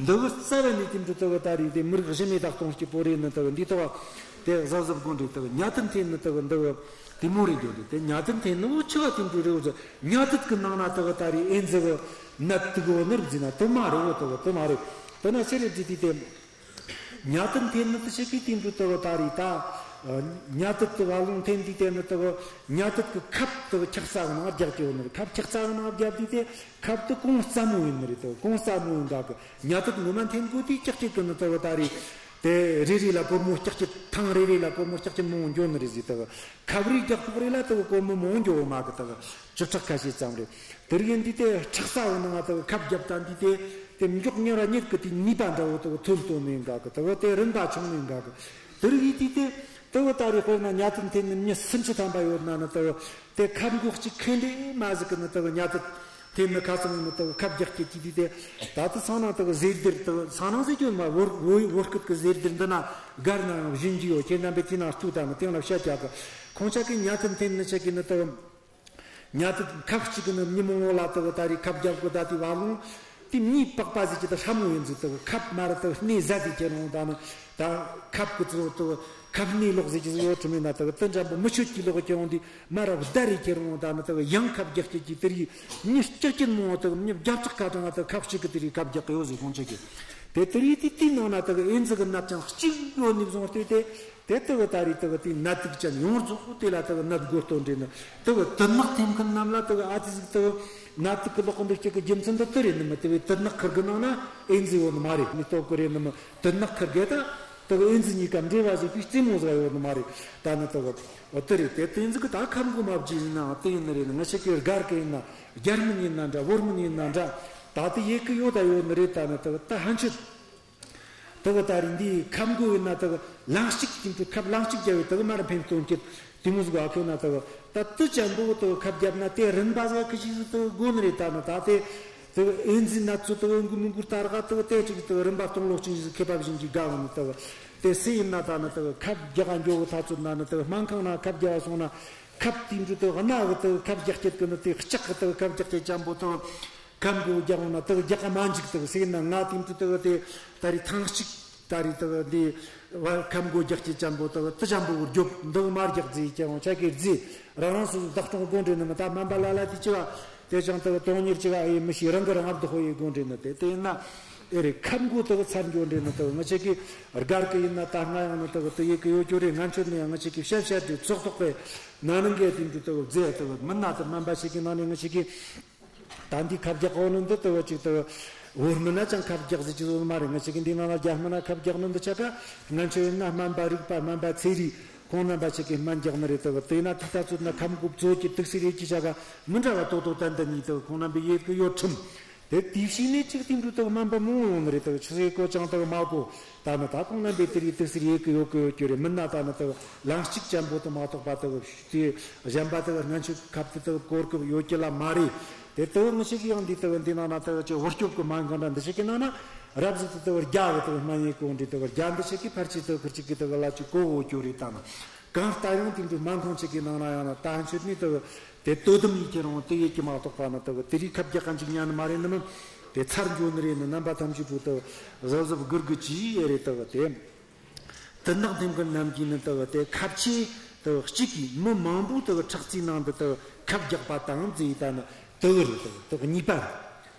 འདི་གི་རྩ་བ་ནས་དེ་འདྲ་དག་ད་རེས་དེ་མི་རིགས་གཞི་མེད་དག་གཏོང་སྐྱིད་པོ་རེད་ནི་དག་འདི་དག་དེ་གཟབ་གཟབ་དགོས་འདྲི་དག་ཉ་དུད་འཐེན་ནི་དག་འདི་གི་དེ་མོ་རེད་འགྱོ་དེ་དེ་ཉ་དུད་འཐེན་ནི་འུ་ཆི་བ་དེ་འདྲ་རེད་འུ་ཚོ་ཉ་དུད་གི་ནང་ན་དག་ད་རེས་ཨེ་འཛི་གི་ནད་དུ་གི་འོ་ནི་རེད་ཟིན་ན་དུ་མ་རེད་འོ་དག་དུ་མ་རེད་དེ་ན་ཕྱི་རེད་ཟི་དེ་དེ། ཉ་དུད་འཐེན་ནི་དུ་ཞིག་གིས་དེ་འདྲ་དུ་ད་རེད་ད། ཉ་དུད་དུ་བ་ལུང་འཐེན་དུས་དེ་ནི་དུ་ཉ་དུད་ཀྱི་ཁབ་དུ་འཁྱག་ས་གི་ནང་རྒྱག་གི་ཡོད་ནི་རེད། ཁབ་འཁྱག་ས་གི་ནང་རྒྱབ་དུས་དེ་ཁབ་དུ་གོང་རྩ་མོ་ཡིན་ནི་རེད་དུ་གོང་རྩ་མོ་ཡིན་འདྲ་གི་ཉ་དུད་ངོ་མ་འཐེན་དགོས་དུས་ཀྱག་ཀྱག་གི་ནི་དུ་ད་རེད། དེ་རེ་རེ་ལ་སྒོར་མོ་ཀྱག་ཀྱག་ཐེངས་རེ་རེ་ལ་སྒོར་མོ་ཀྱག་ཀྱག་མང་འགྱོ་ནི་རེད་ཟེར་དུ་ཁབ་རེ་རྒྱག་ཕོག་རེ་ལ་དུ་སྒོར་མོ་མང་འགྱོ་མ་གི་དུ་བཅུ་ཕྲག་ཁ་ཤས་ཙམ་རེད། དེ་རིང་འདི་དེ་ཁྲག་ས་བོ་ནང་དུ་ཁབ་རྒྱབ་ད་འདི་དེ་དེ་མགྱོགས་མྱུར་ར་མྱུར་གི་དེ་ནུས་པ་འདྲ་བོ་དུ་ཐོན་ཐོན་ནས་འགག་གི་དུ་དེ་རིན་པ་ཆུང་ནས་འགག་གི་དེ་རིང་འདི་དེ་དུ་ད་རེས་དཔེར་ན་ཉ་དུད་འཐེན་ནི་མྱི་སུམ་ཅུ་ཐམ་པ་ཡོད་ན་ནི་དུ་དེ་ཁབ་འགོག་གཅིག་ཁེ་འདྲེ་མ་ཟིག་གི་ནི་དུ་ཉ་དུད་ དེ་ནི་ཁ་སང་ནི་དག་ཁབ་རྒྱག་སྐད་ཀྱི་དུས་དེ། ད་དུ་སང་ན་དག་ཟེར་སྡེར་དག་སང་ན་ཟེར་རྒྱུ་མ་བོར་བོ་བོར་སྐད་ཀྱི་ཟེར་སྡེར་འདི་ན་སྒར་ན་ཡང་བཞིན་གྱི་ཡོད། ཁྱེད་རྣམ་པས་དེ་ན་ལྟོས་དང་ནི་དེང་ལ་བཤད་རྒྱག་གི། ཁོང་ཅག་གི་ཉལ་ཐུབ་འཐེན་ནི་ཆ་གི་ནི་དག་ཉལ་ཐུབ་ཁབ་གཅིག་གི་ནི་ཉི་མ་ངོ་ལ་དག་ད་རེས་ཁབ་རྒྱག་གི་ད་དེ་བ་ལོང་དེ་མྱི་པགས་པ་ཟེར་གྱི་ད་ཧྲ་མོ་ཡིན་ཟིག། དག་ཁབ་མ་ར་དག་སྣེ་ཟ་དེ་ཁྱེད་རང་ད་ནི་ད་ཁབ་གི་ཚོ་དག་ཁབ་སྣེ་ལོག་ཟེར་གྱི་ཟིག་ཡོད་ཁྲིམས་ཡིན་ན་དག་དུ་འཇམ་པོ་མི་ཆོད་ཀྱི་ལོག་ཁྱེད་རང་དེ། མ་རབས་ཟླ་རེ་ཁྱེར་འོང་ད་ནི་དག་ཡང་ཁབ་རྒྱག་སྐྱེད་ཀྱི་དེ་རིགས་མྱི་སྐྱེད་ཀྱིན་མོ་དག་མྱི་བརྒྱ་ཕྲག་ཁ་གྲངས་དག་ཁབ་གཅིག་གི་དེ་རིགས་ཁབ་རྒྱག་གི་ཡོད་ཟིག་ཁོང་ཆ་གི། དེ་དེ་རིགས་དེ་དེའི་ནང་ན་དག་ཨེ་ཛི་གི་ནད་ཅན་གཅིག་ཡོད་ནི་བཟུང་སྟེ་དེ་དེ་དག་ད་རེས་དག་དེ་ནད་དུག་ཅན་ཡོངས་རྫོགས་དེ་ལ་དག་ནད་འགོ་གཏོང་འདྲེ་ནི་དག་དུད་ནག་ཐེམ་མཁན་རྣམས་ལ་དག་ཨ་ཙི་ཟིག་དག་ནད་དུག་གི་ལོག་འདུག་སྐྱེད་གི་རྒྱུ་མཚན་འདི་དེ་རེད་ནི་མི། དེ་བས་དུད་ནག་ཁུར་གི་ནང་ན་ཨེ་ཛི་ཡོད་ནི་མ་རེད། མི་སྟོབས་གི་རེད་ནི་མི། དུད་ནག་ཁུར་གི་ད། དག་ཨེ་ཛི་གཉིས་ཀ་འབྲེལ་བ་བྱེད་པའི་རྩེ་མོ་ཟིག་ཡོད་ནི་མ་རེད། ད་ནི་དག་འོ་དེ་རེད། དེ་དེ་ཟིག་གི་ད་ཁབ་མགོ་མ་བརྗེས་ཡིན་ནའང་དེ་ཡིན་ནི་རེད། ང་ཆ་གི་སྒར་གི་ཡིན་ན་རྒྱ་མི་ཡིན་ན་འདྲ་བོད་མི་ཡིན་ན་འདྲ་ད་དེ་ཡེ་གི་ཡོད་ད་ཡོད་ནི་རེད། ད་ནི་དག་ད་ཧན་ཆད་དག་ད་རེད་འདི་ཁབ་མགོ་ཡིན་ན་དག་ལང་གཅིག་གི་དུས་ཁབ་ལང་གཅིག་རྒྱབ་བས་དག་མར་འཕེན་གཏོང་གི་དེ་མོ་ཟིག་ཨ་ཁོ་ན་དག་ད་དུ་ཅན་པོ་དག་ཁབ་རྒྱབ་ན་དེ་རིན་པ་ཟིག་གི་ཞིག་ཟིག་དག་དགོ་ནི་རེད། ད་ནི་ད་དེ། དེ་ཨེ་ཛི་ནད་ཚོ་དེ་འགུ་མི་འགུ་ལྟར་ག་དེ་དེ་ཅིག་དེ་རིམ་པ་གཏོང་ལོག་ཅིག་ཟིག་མཁས་པ་བཞིན་གྱི་དགའ་བ་ནི་དེ་དེ་སུ་ཡིན་ན་ད་ནི་དེ་ཁབ་རྒྱག་འགྱོ་གི་ཐག་ཚོད་ན་ནི་དེ་སྨན་ཁང་ན་ཁབ་རྒྱག་སོང་ན་ཁབ་དེ་འདྲ་དེ་གནའ་གི་དེ་ཁབ་རྒྱག་སྐྱེད་ཀྱི་ནི་དེ་ལྕགས་གི་དེ་ཁབ་རྒྱག་སྐྱེད་ཅན་པོ་དེ་ཁབ་མགོ་རྒྱག་འོང་ན་དེ་རྒྱག་ག་མ་འཇིག། དེ་སུ་ཡིན་ན་ང་དེ་འདྲ་དེ་དེ་ད་རེས་ཐེངས་གཅིག་ད་རེས་དེ་འདི་བ་ཁབ་མགོ་རྒྱག་སྐྱེད་ཅན་པོ་དེ་དེ་ཅན་པོ་རྒྱོབ་འདི་མ་རྒྱག་རྫི་ཀྱང་ཆ་གི་རྫི་རང་རང་སོ་སོ་བདག་སྐྱོང་དགོ་འདྲེ་ནི་མི་ད་སྨན་པ་ལ་ལ་དེ་ཅི་བ། དེ་ཅང་དག་དོན་གཉེར་གཅིག་ཨ་ཡེ་མི་ཤེས། རང་གི་རང་ཨ་བདག་ཧོ་ཡེ་དགོན་འདྲེ་ནི་དེ་དེ་ཡིན་ན་ཨེ་རེད། ཁབ་མགོ་དག་ཚར་འགྱོ་འདྲེ་ནི་དག་ང་ཆ་གི་སྒར་གི་ཡིན་ན་ད་སྔ་ཡང་ནི་དག་དེ་ཡེ་གི་ཡོད་རྒྱུ་རེད། ང་ཆོད་ནི་ཡང་ང་ཆ་གི་བཤད་བཤད་དེ་ཚོགས་ཐོག་པའི་ན་ནིང་གི་དེ་འདྲ་དག་རྫས་དག་མི་ན་དག་སྨན་པ་ཞིག་གི་ནང་ནས་ང་ཆ་གི་ད་འདི་ཁབ་རྒྱག་གོ་ནི་འདི་དག་ཅིག་དག་བོད་མི་ན་ཅང་ཁབ་རྒྱག་ཟེར་གྱི་ཡོད་མ་རེད། ང་ཆ་གི་འདི་ནང་ན་རྒྱ་མི་ན་ཁབ་རྒྱག་ནི་འདི་ཆ་ག་ང་ཆོ་ཡིན་ན་སྨན་པ་རིག་པ་སྨན་པ་ཚེ་རིང་ཁོང་རྣམ་པ་ཞིག་གིས་སྨན་རྒྱག་ནི་རེད། དག་དེ་ན་ཐིག་ཐག་ཚོད་ན་ཁབ་མགོ་བཙོ་གི་དུག་སེལ་ཡོད་ཀྱི་ཆ་ག་མི་འདྲ་བ་ཏོག་ཏོག་ཏན་ཏན་ནི་དག་ཁོང་རྣམ་པའི་ཡོད་གི་ཡོད་ཁྲིམས། དེ་དེའི་ཕྱི་ནས་གཅིག་དེ་འདྲ་དག་སྨན་པ་མང་ཡོང་ནི་རེད། དག་ཆི་ཟེར་གོ་ཅང་དག་མ་གོ། ད་ནི་ད་ཁོང་རྣམ་པའི་དེ་རིགས་དུག་སེལ་ཡོད་གི་ཡོད་གི་ཡོད་རྒྱུ་རེད། མིན་ན་ད་ནི་དག་ལང་གཅིག་ཅན་པོ་དུ་མ་གཏོགས་པ་དག་དེ་གཞན་པ་དག་སྔན་ཆད་ཁབ་དེ་དག་གོར་གི་ཡོད་ཀྱི་ལ་མ་རེད། དེ་དག་ངི་ཞིག་ཡང་འདི་དག་འདི་ནང་ན་དག་ཅིག་བུ་སྐྱོབ་གི་སྨན་ཁང་འདྲ་འདི་ཞིག་གི་ནང་ན་རབ་ཟིག་དེ་དག་རྒྱ་གི་དག་སྨན་ཡིན་གོ་འདི་དག་རྒྱ་འདི་ཞིག་གི་ཕར་ཆེ་དག་ཁུར་ཅིག་གི་དག་ལ་ཅིག་གོ་འོ་རྒྱུ་རེད། ད་ནི་གང་ལྟར་ཡང་དེ་འདྲའི་སྨན་ཁང་ཅིག་གི་ནང་ན་ཡང་ན་ད་ཧན་ཆོད་ནི་དག་དེ་དོ་དམ་ཡིད་ཀྱི་རང་དེ་ཡིད་ཀྱི་མ་གཏོགས་པ་ནི་དག་དེ་རིགས་ཁབ་རྒྱག་ག་འཇིག་ཉན་ནི་མ་རེད་ནི་མིན། དེ་ཚར་འགྱོ་ནི་རེད་ནི་རྣམ་པ་ཐམས་ཅད་པོ་དག་གཟབ་གཟབ་སྒུར་དགུ་ཅི་ཡེ་རེད། དག་དེ་དུད་ནག་འཐེན་མཁན་རྣམས་ཀྱིས་ནི་དག་དེ་ཁབ་ཆེ་དག་གཅིག་གིས་མི་མང་པོ་དག་ཁྲག་རྩའི་ནང་དུ་དག་ཁབ་རྒྱག་པ་དང་ཟེར་ཡི་ད་ནི་དག་རེད། དག་དག་གཉིས་པ་རེད།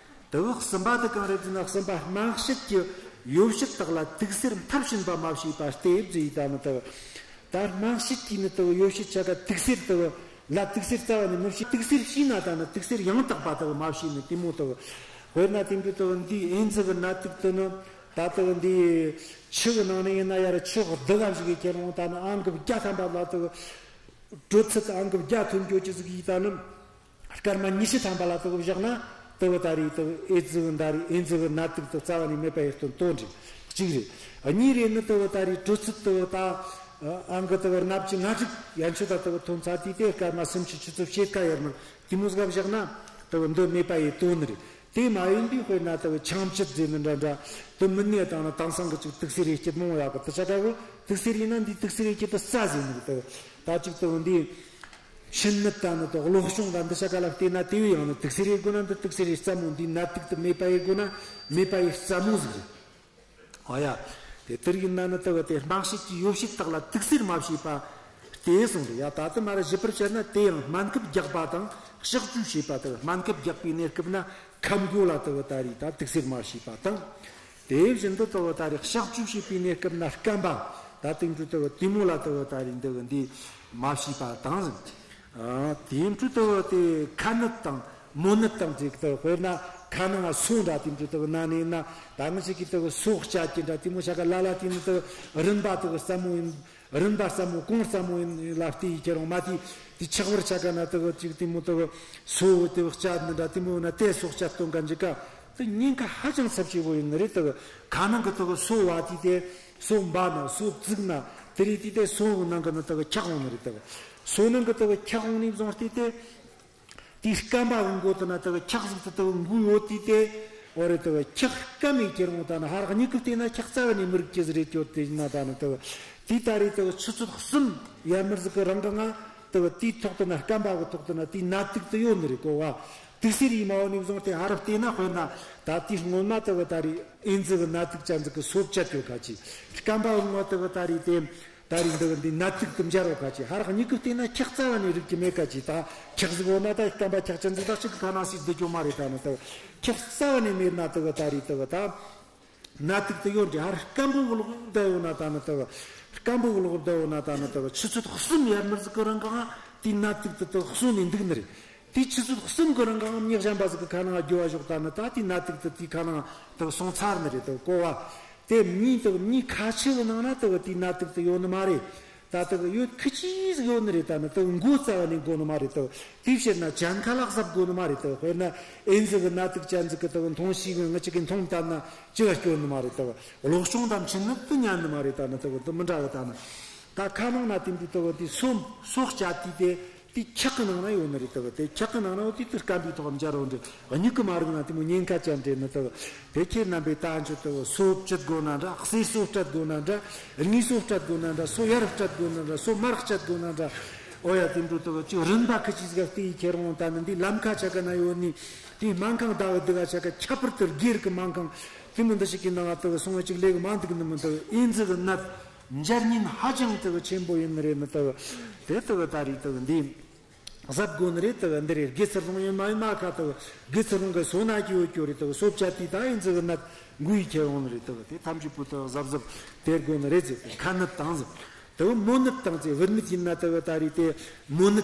དག་གསུམ་པ་དེ་གང་རེད་ཟེར་ན་གསུམ་པ་སྨན་དཔྱད་ཀྱི་ཡོ་བྱད་དག་ལ་དུག་སེལ་མཐར་ཕྱིན་པ་མ་བྱས་པ་སྟེ་ཟེར་ཡི་ད་ནི་དག་ད་སྨན་དཔྱད་ཀྱི་ནི་དག་ཡོ་བྱད་ཆ་ག་དུག་སེལ་དག་ལ་དུག་སེལ་རྩ་བ་ནས་མི་བྱེད། དུག་སེལ་བྱས་ན་ད་ནི་དུག་སེལ་ཡང་དག་པ་དག་མ་བྱས་ནས་དེ་མོ་དག་དཔེར་ན་དེ་འདྲ་དག་འདིའི་ཨེ་ཛི་གི་ནད་དུག་དེ་ནི་ད་དག་འདིའི་ཆུ་གི་ནང་ནས་ཡིན་ན་ཡར་ཆུ་བདུག་ག་ཞིག་གི་ཁྱེར་འོང་ད་ནི་ཨང་ཀི་བརྒྱ་ཐམ་པ་ལ་དག་དྲོད་ཚད་ཨང་ཀི་བརྒྱ་ཐོན་འགྱོ་ཅི་ཟིག་ཡིན་ད་ནི། སྐར་མ་ཉི་ཤུ་ཐམ་པ་ལ་དག་བཞག་ན་དག་ད་རེས་དག་ཨེ་ཛི་གི་ད་རེས་ཨེ་ཛི་གི་ནད་དུག་དག་རྩ་བ་ནས་མེད་པ་ཡེ་སྟོན་དོན་འགྲིག་གཅིག་རེད། གཉིས་རེད་ནི་དག་ད་རེས་དྲོད་ཚད་དག་ད་ཨང་གི་དག་ལྔ་བཅུ་ང་དྲུག་ཡན་ཆོད་ད་དག་ཐོན་ཚར་དུས་དེ་སྐར་མ་སུམ་ཅུ་ཆུ་ཚོད་ཕྱེད་ཀ་ཡར་མར་དེ་མོ་ཟིག་བཞག་ན་དག་འདི་མེད་པ་ཡེ་སྟོན་ནི་རེད། དེ་མ་ཡིན་དུས་དཔེར་ན་དག་ཆང་བཅུད་ཟེར་ནི་འདྲ་འདྲ་དུ་མི་ནས་དང་ནི་དེང་སང་གི་ཅིག་དུག་སེལ་རེ་སྐྱེད་མང་ཡག་གི་དུ་ཆ་ག་གི་དུག་སེལ་ཡིན་ན་འདི་དུག་སེལ་རེ་སྐྱེད་དུ་རྩ་ཟེར་ནི་རེད། དག་ད་ཅིག་དག་འདི། ཕྱི་ནད་དང་ནི་དག་གློ་གཅོང་དང་འདི་ཆ་ག་ལ་བལྟས་ན་དེ་བས་ཡང་ནི་དུག་སེལ་རེ་དགོས་ན་འདི་དུག་སེལ་རེ་རྩ་མོ། འདི་ནད་དུག་དུ་མེད་པ་ཡེ་དགོས་ན་མེད་པ་ཡེ་རྩ་མོ་ཟིག་རེད། ཨོ་ཡ། དེ་དེར་ཡིན་ན་ནི་དག་དེ་སྨན་དཔྱད་ཀྱི་ཡོ་བྱད་དག་ལ་དུག་སེལ་མ་བྱས་པ་དེ་གསུངས་རེད། ཡ་ད་དུ་མ་ར་ཞིབ་པར་བཤད་ན་དེ་ཡང་སྨན་ཁབ་རྒྱག་པ་དང་གཤག་བཅོས་བྱས་པ་དག་སྨན་ཁབ་རྒྱག་པའི་གནས་སྐབས་ན་ཁབ་མགོ་ལ་དག་ད་རེས་ད་དུག་སེལ་མ་བྱས་པ་དང་། དེ་བཞིན་དུ་དག་ད་རེས་གཤག་བཅོས་བྱས་པའི་གནས་སྐབས་ན་སྐམ་པ་ད་དེ་འདྲ་དག་དེ་མོ་ལ་དག་ད་རེས་འདི་འདི་མ་བྱས་པ་དང་། ཨ་དེ་འདྲ་དག་དེ་ཁ་ནད་དང་མོ་ནད་དང་ཅིག་དག་དཔེར་ན་ཁ་ནང་ང་སོ་འདྲ་དེ་འདྲ་དག་ན་ནས་ན་ད་ང་ཅིག་གིས་དག་སོ་བཅད་ཀྱི་འདྲ་དེ་མོ་བྱ་ག་ལ་ལ་དེ་ནི་དག་རིན་པ་དག་རྩ་མོ་ཡིན། རིན་པ་རྩ་མོ་གོང་རྩ་མོ་ཡིན་ལ་བལྟས་ཡི་ཁྱེར་འོང་མ་དེ་དེ་ཆག་བར་ཆ་ག་ན་དག་ཅིག་དེ་མོ་དག་སོ་དེ་བཅད་ནི་འདྲ་དེ་མོ་ན་དེ་སོ་བཅད་གཏོང་ག་འཇིག་ག་དེ་ཉེན་ཁ་ཧ་ཅང་ཚབས་ཆེ་བོ་ཡིན་ནི་རེད། དག་ཁ་ནང་གི་དག་སོ་བ་དེ་དེ་སོ་འབའ་ན་སོ་བཙུགས་ན་དེ་རེད། དེ་དེ་སོ་ནང་གི་ནི་དག་འཁྱག་འོང་ནི་རེད། དག་སོ་ནང་གི་དག་འཁྱག་འོང་ནས་བཟུང་སྟེ་དེ། དེའི་སྐམ་པ་གི་མགོ་དེ་ན་དེ་གི་འཁྱག་ཟིག་དེ་དེ་གི་མགོ་ཡོད་དུས་དེ། འོ་རེད། དེ་གི་འཁྱག་སྐམ་མི་ཁྱེར་འོང་ད་ནི་ཧ་རག་མྱིག་གིས་བལྟས་ན་འཁྱག་རྩ་བ་ནས་མི་རིག་གི་ཟིག་རེད། གྱོད་དེ་ཡིན་ན་ད་ནི་དེ་གི་དེའི་ད་རེས་དེ་གི་ཆུ་ཚོད་གསུམ་ཡར་མར་ཟིག་གི་རིང་གི་ང་དེ་གི་དེའི་ཐོག་དེ་ན་སྐམ་པ་གི་ཐོག་དེ་ན་དེའི་ནད་དུག་དེ་ཡོད་ནི་རེད་གོ་བ། དུག་སེལ་ཡིན་མ་བོ་ནས་བཟུང་སྟེ་ཧ་རག་བལྟས་ན། དཔེར་ན་ད་དེའི་སྔོན་མ་དེ་གི་ད་རེས་ཨེ་ཛི་གི་ནད་དུག་ཅན་ཟིག་གི་སོ་བཅད་ཡོད་ཁ་ཅིག་སྐམ་པ་གི་ངོ་དེ་གི་ད་རེས་དེ། ད་རེས་འདི་འདི་ནད་དུག་དེ་འབྱར་བ་ཁ་ཅིག་ཧ་རག་མྱིག་གིས་བལྟས་ན་འཁྱག་རྩ་བ་ནས་རིག་གི་མེད་ཁ་ཅིག་ད་འཁྱག་ཟིག་འོ་ན་ད་སྐམ་པ་འཁྱག་ཅན་འདི་ད་ཅིག་གི་ཁ་ནང་སྲིད་བསྡད་རྒྱུ་མ་རེད། ད་ནི་དེ་འཁྱག་རྩ་བ་ནས་མེད་ན་དེ་གི་ད་རེས་དེ་གི་ད་ནད་དུག་དེ་ཡོད་འདྲ། ཧ་རག་སྐམ་པོ་གི་ལོག་བསྡད་ཡོད་ན་ད་ནི་དེ་གི་སྐམ་པོ་གི་ལོག་བསྡད་ཡོད་ན་ད་ནི་དེ་གི་ཆུ་ཚོད་གསུམ་ཡར་མར་ཟིག་གི་རིང་གང་དེའི་ནད་དུག་དེ་དེ་གི་གསོ་ནས་འདུག་ནི་རེད། དེའི་ཆུ་ཚོད་གསུམ་གི་རིང་གང་མྱི་གཞན་པ་ཟིག་གི་ཁ་ནང་རྒྱུ་བ་ཞོག་ད་ནི་ད་དེའི་ནད་དུག་དེ་དེའི་ཁ་ནང་དེ་གི་སོང་ཚར་ནི་རེད། དེ་གི་གོ་བ། དེ་མྱི་དེ་གི་མྱི་ཁ་ཤས་གི་ནང་ན་དེ་གི་དེའི་ནད་དུག་དེ་ཡོད་ནི་མ་རེད། ད་དེ་གི་ཡོད་ཁི་ཅིག་ཟིག་ཡོད་ནི་རེད། ད་ནི་དེ་གི་མགོ་རྩ་བ་ནས་འགོ་ནི་མ་རེད། དེ་གི་དེའི་ཕྱིར་ན་གྱངས་ཁ་ལ་གཟབ་དགོ་ནི་མ་རེད། དེ་གི་དཔེར་ན་ཨེ་ཛི་གི་ནད་དུག་ཅན་ཟིག་གི་དེ་གི་མཐོང་ཤེས་གི་ང་ཅིག་གི་མཐོང་བཏང་ན་ཅི་ག་སྐྱོ་ནི་མ་རེད། དེ་གི་གློ་གཅོང་དང་མཆིན་ནད་དེ་ཉན་ནི་མ་རེད། ད་ནི་དེ་གི་དེ་མི་འདྲ་གི་ད་ནི་ད་ཁ་ནང་ན་དེ་འདྲ་དེ་གི་དེ་སོ་སོ་སྐྱ་དེ་དེ། དེ་འཁྱག་གི་ནང་ན་ཡོད་ནི་རེད། དེ་གི་དེ་འཁྱག་གི་ནང་ན་འོ་དེ་དེ་སྐམ་པའི་ཐོག་འབྱར་འོ་འདྲ། མྱིག་གིས་མ་རིག་ན་དེ་མོ་ཉེན་ཁ་ཅན་འདྲ་ནི། དེ་གི་དེ་ཁྱེད་རྣམ་པས་ད་འཇུ་དེ་གི་སོ་བཅད་དགོ་ན་འདྲ། གསེར་སོ་སྤྲད་དགོ་ན་འདྲ། དངུལ་སོ་སྤྲད་དགོ་ན་འདྲ། སོ་ཡར་སྤྲད་དགོ་ན་འདྲ། སོ་མར་སྤྲད་དགོ་ན་འདྲ། འོ་ཡ་དེ་འདྲ་དེ་གི་ཅིག་རིན་པ་ཁི་ཅིག་ཟིག་ག་བལྟས་ཡི་ཁྱེར་འོང་ད་ནི་འདི་ལམ་ཁ་ཆ་ག་ན་ཡོད་ནི་དེ་སྨན་ཁང་ད་གི་འདི་ག་ཆ་ག་ཁྱད་པར་དུ་སྒེར་གི་སྨན་ཁང་དེ་མོ་འདི་ཞིག་གི་ནང་ང་དེ་གི་སོང་བ་ཅིག་ལས་གི་མ་འདུག་ནི་མི་འདུག་ཨེ་ཛི་གི་ནད་འབྱར་ཉེན་ཧ་ཅང་དེ་གི་ཆེན་པོ་ཡིན་ནི་རེད། ནི་དེ་གི་དེ་དེ་གི་ད་རེས་དེ་གི་འདི་གཟབ་དགོ་ནི་རེད། དེ་གི་འདི་རེད། དགེ་ཚུལ་སློང་ཡིན་མ་ཡིན་མ་ཁ་དེ་གི་དགེ་ཚུལ་སློང་གི་སོ་ན་གི་ཡོད་རྒྱུ་རེད། དེ་གི་སོ་བཅད་དེ་ད་ཨེ་ཛི་གི་ནད་འགོས་ཡི་ཁྱེར་འོང་ནི་རེད། དེ་གི་དེ་ཐམས་ཅད་པོ་དེ་གི་གཟབ་གཟབ་དེ་དགོ་ནི་རེད་ཟེར། ཁ་ནད་དང་ཟེར། དེ་གི་མོ་ནད་དང་ཟེར། བུད་མེད་ཡིན་ན་དེ་གི་ད་རེས་དེ་མོ་ནད་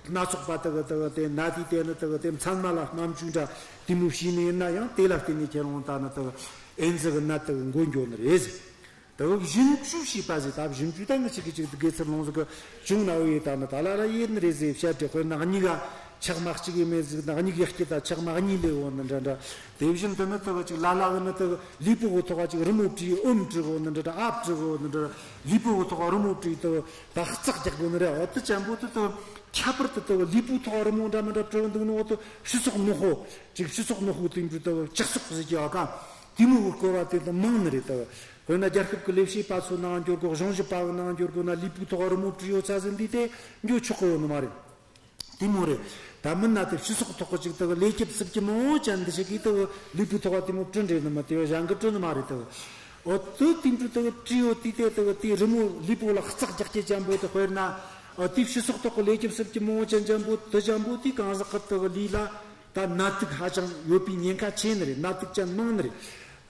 སྣ་ཚོགས་པ་དེ་གི་དེ་གི་དེ་ན་དེ་དེ་ནི་དེ་གི་དེ་མཚན་མ་ལ་སྨན་བཅོས་འདྲ་དེ་མོ་བྱས་ནི་ཡིན་ན་ཡང་དེ་ལ་བརྟེན་ནས་ཁྱེར་འོང་ད་ནི་དེ་གི་ཨེ་ཛི་གི་ནད་དེ་གི་འགོས་འགྱོ་ནི་རེད་ཟེར། དེ་གི་བཞིན་བཅོས་བྱས་པ་ཟེར། ད་བཞིན་བཅོས་ད་ངི་ཆི་གི་ཅིག་དགེ་ཚུལ་སློང་ཟིག་གི་བྱུང་ན་འོ་ཡེ་ད་ནི་ད་ལ་ལ་ཡེ་ནི་རེད་ཟེར་བཤད་དེ། དཔེར་ན་མྱིག་ག་ཆག་མ་གཅིག་ཡེ་མེད་ཟིག་ན་མྱིག་ཡ་སྐྱིད་ད་ཆག་མ་གཉིས་ལས་འོ་ནི་འདྲ་འདྲ། དེ་བཞིན་དུ་ནི་དེ་གི་ཅིག་ལ་ལ་གི་ནི་དེ་གི་ལུས་པོ་གི་ཐོག་ག་ཅིག་རི་མོ་བྲིས། ཨོམ་བྲིས་འོ་ནི་འདྲ་འདྲ། ཨ་བྲིས་འོ་ནི་འདྲ། ལུས་པོ་གི་ཐོག་ག་རི་མོ་བྲིས་དེ་ད་ཧ་ཙག་རྒྱག་དགོ་ནི་རེད། འོ་དེ་ཅན་པོ་དེ་དེ་ཁྱད་པར་དུ་དེ་གི་ལུས་པོའི་ཐོག་ག་རི་མོ་འདྲ་མི་འདྲ་བྲིས་འདུག་ནི་འོ་དེ་སྤྱི་ཚོགས་ནག་པོ་ཅིག་སྤྱི་ཚོགས་ནག་པོ་དེ་འདྲ་དེ་གི་སྤྱི་ཚོགས་ཟེར་གི་ཨ་ཀ་དེ་མོ་གི་སྐོར་བ་དེ་དེ་མང་ནི་རེད། དེ་གི་དཔེར་ན་རྒྱལ་ཁབ་ཀྱི་ལས་བྱེད་པ་ཚོ་ནང་འགྱོ་དགོ། གཞུང་ཞབས་པ་གི་ནང་འགྱོ་དགོ་ན་ལུས་པོའི་ཐོག་རི་མོ་བྲིས་ཡོད་ས་ཟིན་དུས་དེ་འགྱོ་ཆོག་གི་ཡོད་ནི་མ་རེད། དེ་མོ་རེད། ད་མིན་ན་དེ་སྤྱི་ཚོགས་ཐོག་གི་ཅིག་དེ་གི་ལས་རྒྱུ་སྲིད་རྒྱུ་མང་བོ་ཅན་འདི་ཞིག་གིས་དེ་གི་ལུས་པོའི་ཐོག་དེ་མོ་བྲིས་འདྲ་ནི་མི་དེ་གཞན་གིས་བྲིས་ནི་མ་རེད། དེ་གི་འོ་དེ་དེ་འདྲ་དེ་གི་བྲིས་ཡོད་དུས་དེ་དེ་གི་དེ་རི་མོ་ལུས་པོ་ལ་ཧ་ཙག་རྒྱག་རྒྱུ་ཅན་པོ་དེ། དཔེར་ན་འོ་དེ་སྤྱི་ཚོགས་ཐོག་གི་ལས་རྒྱུ་སྲིད་རྒྱུ་མང་བོ་ཅན་ཅན་པོ་དེ་ཅན་པོ་དེ་གང་ཟག་གི་དེ་གི་ལུས་ལ་ད་ནད་དུག་ཧ་ཅང་ཡོད་པའི་ཉེན་ཁ་ཆེ་ནི་རེད། ནད་དུག་ཅན་མང་ནི་རེད།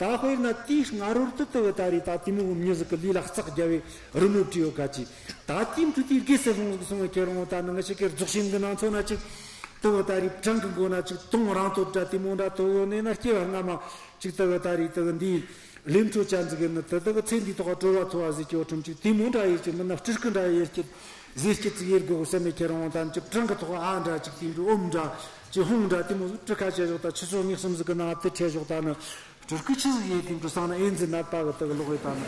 ད་དཔེར་ན་དེའི་སྔ་རོལ་དུ་དེ་གི་ད་རེས་ད་དེ་མོ་གི་མྱི་ཟིག་གི་ལུས་ལ་ཧ་ཙག་རྒྱབ་པའི་རི་མོ་བྲིས་ཡོད་ག་ཅིག་ད་དེའི་འཕྲོས་དེའི་དགེ་ཚུལ་སློང་ཟིག་སོང་བའི་ཁྱེར་འོང་ད་ནི་ང་ཅག་གི་རྫོགས་ཆེན་གི་ནང་ཚོ་ན་ཅིག་དེ་གི་ད་རེས་བྲང་གི་མགོ་ན་ཅིག་དུང་རིང་ཐོད་འདྲ་དེ་མོ་འདྲ་དེ་གི་ཡོད་ནས་ན་སྐྱེ་བ་སྔ་མ་ཅིག་དེ་གི་ད་རེས་དེ་གི་འདིའི་ལས་འཕྲོ་ཅན་ཟིག་གི་ནི་དེ་དེ་གི་ཚེ་འདིའི་ཐོག་གྲོལ་བ་ཐོབ་བ་ཟིག་གི་འཕྲོ་ཅིག་དེ་མོ་འདྲ་ཡེ་ཅིག་མིན་ན་སྤྲུལ་སྐུ་འདྲ་ཡེ་སྐྱིད་ཟེར་སྐྱིད་ཅིག་ཡེ་དགོ་བསམ་མེད་ཁྱེར་འོང་ད་ཅིག་བྲང་གི་ཐོག་ཨ་འདྲ་ཅིག་དེ་འདྲ་ཨོམ་འདྲ་ཅིག་ཧོང་འདྲ་དེ་མོ་ཟིག་སྤྲུལ་ཁ་བྱས་ཞོག་ད་ཆུ་ཚོད་གཉིས་གསུམ་ཟིག་གི་ནང་དེ་ཁྲལ་ཞོག་ད་ནི་སྤྲུལ་སྐུ་ཆི་ཟིག་ཡེ་དེ་འདྲ་སང་ན་ཨེ་ཛི་ནད་པ་གི་དེ་གི་ལོག་ཡེ་ད་ནི་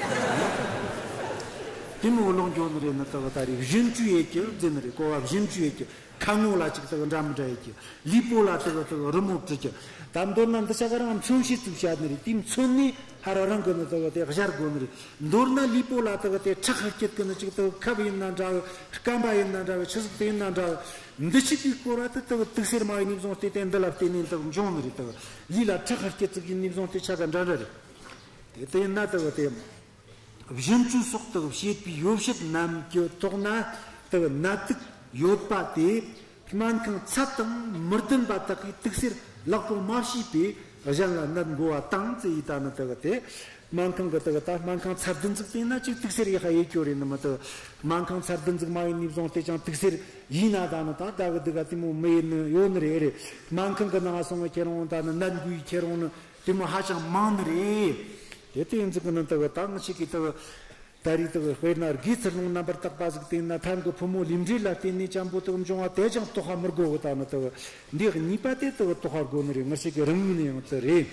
དེ་མོ་ལོག་འགྱོ་ནི་རེད། ནི་དེ་གི་ད་རེས་བཞིན་བཅོས་ཡེ་རྒྱུ་ཟེར་ནི་རེད། གོ་བ་བཞིན་བཅོས་ཡེ་རྒྱུ། ཁ་ངོ་ལ་ཅིག་དེ་གི་འདྲ་མི་འདྲ་ཡེ་རྒྱུ། ལུས་པོ་ལ་དེ་གི་དེ་གི་རི་མོ་བྲིས་རྒྱུ། ད་མདོར་ན་འདི་ཆ་ག་རང་མཚོན་བྱེད་ཅིག་བྱས་ནི་རེད། དེ་མཚོན་ནས་ཧ་ར་རང་གི་ནི་དེ་གི་དེ་སྦྱར་དགོ་ནི་རེད། མདོར་ན་ལུས་པོ་ལ་དེ་གི་དེ་ཁྲག་ཧར་སྐྱེད་གི་ནི་ཅིག་དེ་གི་ཁབ་ཡིན་ན་འདྲ་གི། སྐམ་པ་ཡིན་ན་འདྲ་གི། ཆི་ཟིག་དེ་ཡིན་ན་འདྲ་གི། འདི་ཅིག་གི་སྐོར་བ་དེ་དེ་གི་དུག་སེལ་མ་ཡིན་ནས་བཟུང་སྟེ་དེ་འདི་ལ་བརྟེན་ནས་དེ་གི་འབྱུང་ནི་རེད། དེ་གི་ལུས་ལ་ཁྲག་ཧར་སྐྱེད་ཅིག་ཡིན་ནས་བཟུང་སྟེ་ཆ་ག་འདྲ་འདྲ་རེད། དེ་དེ་ཡིན་ན་དེ་གི་དེ་བཞིན་བཅོས་སོགས་དེ་གི་བྱེད་པའི་ཡོ་བྱད་རྣམས་ཀྱི་ཐོག་ན་དེ་གི་ནད་དུག་ཡོད་པ་དེ། སྨན་ཁང་ཚད་དང་མི་ལྡན་པ་དག་གིས་དུག་སེལ་ལེགས་པོ་མ་བྱས་པས་གཞན་ལ་ནད་འགོ་བ་དང་ཟེར་ཡི་ད་ནི་དེ་གི་དེ། སྨན་ཁང་གི་དེ་གི་ད་སྨན་ཁང་ཚད་ལྡན་ཟིག་བལྟས་ན་ཅིག་དུག་སེལ་ཡེ་ཧ་ཡེ་རྒྱུ་རེད་ནི་མི་དེ། སྨན་ཁང་ཚད་ལྡན་ཟིག་མ་ཡིན་ནས་བཟུང་སྟེ་ཅང་དུག་སེལ་ཡིན་ན་ད་ནི་ད་ད་གི་དེ་ག་དེ་མོ་མི་ཡེ་ནི་ཡོད་ནི་རེད། རེད། སྨན་ཁང་གི་ནང་སོང་བའི་ཁྱེར་འོང་ད་ནི་ནད་འགོས་ཡེ་ཁྱེར་འོང་ནི་དེ་མོ་ཧ་ཅང་མང་ནི་རེད། དེ་དེ་ཡིན་ཟིག་གི་ནི་དེ་གི་ད་ང་ཅག་གི་དེ་གི་ད་རེས་དེ་གི་དཔེར་ན་དགེ་ཚུལ་སློང་རྣམ་པར་དག་པ་ཟིག་བསྟེན་ན་ཐང་གི་ཕོ་མོ་ལུས་འབྲེལ་ལ་བརྟེན་ནས་ཅན་པོ་དེ་གི་འབྱུང་བ་དེ་ཅང་དོགས་པ་མི་དགོ་གི། ད་ནི་དེ་གི་འདི་གཉིས་པ་དེ་དེ་གི་དོགས་པ་དགོ་ནི་རེད། ང་ཅག་གི་རིང་ལུགས་ནས་ཡང་དེ་རེད།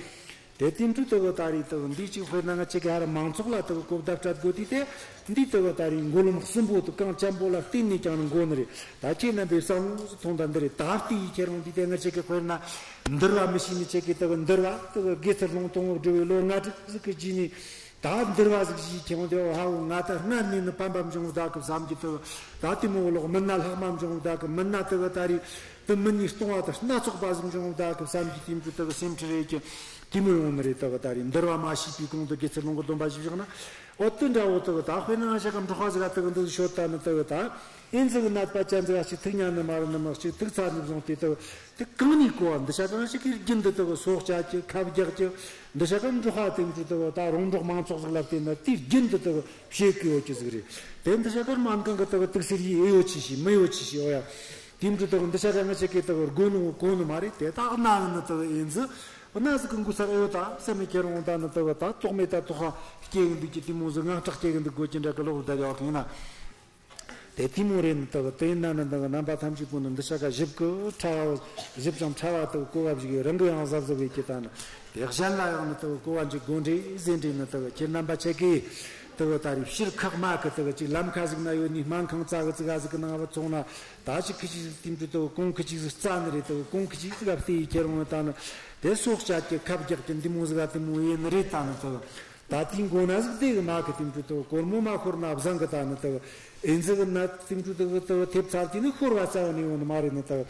དེ་དེ་འདྲ་དེ་གི་ད་རེས་དེ་གི་འདི་གཅིག་དཔེར་ན་ང་ཅག་གི་ཧ་ར་མང་ཚོགས་ལ་དེ་གི་གོ་བརྡ་སྤྲད་དགོས་དུས་དེ། འདི་དེ་གི་ད་རེས་མགོ་ལོག་གསུམ་པོ་དེ་གང་ཅན་པོ་ལ་བརྟེན་ནས་ཀྱང་ནི་འགོ་ནི་རེད། ད་ཁྱེད་རྣམ་པས་བསམ་བློ་ཟིག་ཐོངས་དང་འདི་རེད། ད་ལྟའི་ཁྱེད་རང་འདི་དེ་ང་ཅག་གི་དཔེར་ན་འདུལ་བ་མི་ཤེས་ནི་ཅག་གི་དེ་གི་འདུལ་བ་དེ་གི་དགེ་ཚུལ་སློང་དང་པོ་འགྲོ་བའི་ལོ་ལྔ་དྲུག་ཟིག་གི་རྗེས་ནས། ད་འདུལ་བ་ཟིག་ཞིག་ཁྱེད་རང་དེ་ཧ་འོ་ང་ད་སྔར་ནས་ནི་ཕན་པ་འབྱུང་བ་ད་གི་བསམ་གྱི་དེ་གི་ད་དེ་མོ་ལོག་མིན་ན་ལྷག་མ་འབྱུང་བ་ད་གི་མིན་ན་དེ་གི་ད་རེས། དེ་མི་ནི་སྟོང་བ་དང་སྣ་ཚོགས་པ་ཟིག་འབྱུང་བ་ད་གི་བསམ་གྱི་དེ་འདྲ་དེ་གི་སེམས་ཁྲལ་རེད་ཀྱི། དེ་མོ་ཡོང་ནི་རེད། དེ་གི་ད་རེས་འདུལ་བ་མ་ཤེས་པའི་གོང་དུ་དགེ་ཚུལ་སློང་གི་སྡོམ་པ་ཞིག་བཞག་ན། འོ་དེ་འདྲ་བོ་དེ་གི་ད་དཔེར་ན་ང་ཅག་གི་འབྲོག་པ་ཟིག་ག་དེ་གི་འདི་ཤོད་ད་ནི་དེ་གི་ད། ཨེ་ཟིག་གི་ནད་པ་ཅན་ཟིག་ག་ཅིག་ཐུག་ཉན་ནི་མ་རེད་ནི་མི་གཅིག་ཐུག་ཚར་ནས་བཟུང་སྟེ་དེ་གི་དེ་གང་ནས་གོ་བ་འདི་ཤ་གང་ཞིག་གི་རྒྱུན་དུ་དེ་གི་སྲོག་བཅད་ཀྱི་ཁབ་རྒྱག་གི། འདི་ཤ་གང་འབྲོག་པ་དེ་འདྲ་དེ་གི་ད་རོང་འབྲོག་མང་ཚོགས་ཟིག་ལ་བལྟས་ན་དེའི་རྒྱུན་དུ་དེ་གི་བཤད་གི་ཡོད་ཀྱི་ཟིག་རེད། དེ་འདི་ཤ་གང་སྨན་ཁང་གི་དེ་གི་དུག་སེལ་ཡིས་ཨེ་ཡོད་ཆི་ཤི་མི་ཡོད་ཆི་ཤི་འོ་ཡ། དེ་འདྲ་དེ་གི་འདི་ཤ་ག་ང་ཅག་གི་དེ་གི་དགོས་ནོ་གོ་ནི་མ་རེད། དེ་དག་ན་ནི་དེ་གི་ཨེ་འཛི་འོ་ན་ཟིག་གི་འགོ་ཚར་ཨེ་ཡོད་ད་བསམ་མི་ཁྱེར་འོང་ད་ནི་དེ་གི་ད་ཐོག་མེད་ད་ཐོག་ཁ་སྐྱེ་གི་འདུག་ཀྱི་དེ་མོ་ཟིག་དངངས་སྐྲག་སྐྱེ་གི་འདུག་དགོས་ཀྱི་འདྲ་གི་ལོག་བསྡད་ཡོད་གི་ཡིན་ན། དེ་དེ་མོ་རེད་ནི་དེ་གི་དེ་ཡིན་ན་ནི་དེ་གི་རྣམ་པ་ཐམས་ཅད་པོ་ནི་འདི་ཤ་ག་ཞིབ་གི་ཕྲ་བ་ཞིབ་ཅིང་ཕྲ་བ་དེ་གི་གོ་བ་ཞིག་རང་གི་ཡང་གཟབ་གཟབ་ཡེད་ཀྱི་ད་ནི། དེ་གཞན་ལ་ཡང་ནི་དེ་གི་གོ་བ་འཇུག་དགོས་འདྲེ་ཟེར་འདྲེ་ནི་དེ་གི་ཁྱེད་རྣམ་པ་ཆེ་གི་དེ་གི་ད་རེས་ཕྱིར་ཁག་མ་གི་དེ་གི་ཅིག་ལམ་ཁ་ཟིག་ན་ཡོད་ནི་སྨན་ཁང་ཙ་གི་ཙི་ག་ཟིག་གི་ནང་བ་ཚོང་ན། ད་ཅིག་ཁི་ཅིག་ཟིག་དེ་འདྲ་དེ་གི་གོང་ཁི་ཅིག་ཟིག་རྩ་ནི་རེད། དེ་གི་གོང་ཁི་ཅིག་ཟིག་ག་བལྟས་ཡི་ཁྱེར་འོང་ད་ནི། དེ་སྲོག་བཅད་ཀྱི་ཁབ་རྒྱག་གི་འདི་མོ་ཟིག་ག་དེ་མོ་ཡིན་ནི་རེད་ད་ནི་དེ་གི། ད་དེའི་མགོ་ན་ཟིག་དེ་གི་མ་གི་དེ་འདྲ་དེ་གོར་མོ་མ་ཤོར་ན་བཟང་གི་ད་ནི་དེ་ཨེ་ཟིག་གི་ན་དེ་འདྲ་དེ་དེ་ཐེབས་ཚར་དེ་ནི་ཤོར་བ་རྩ་བ་ནས་ཡོང་ནི་མ་རེད་ནི་དེ།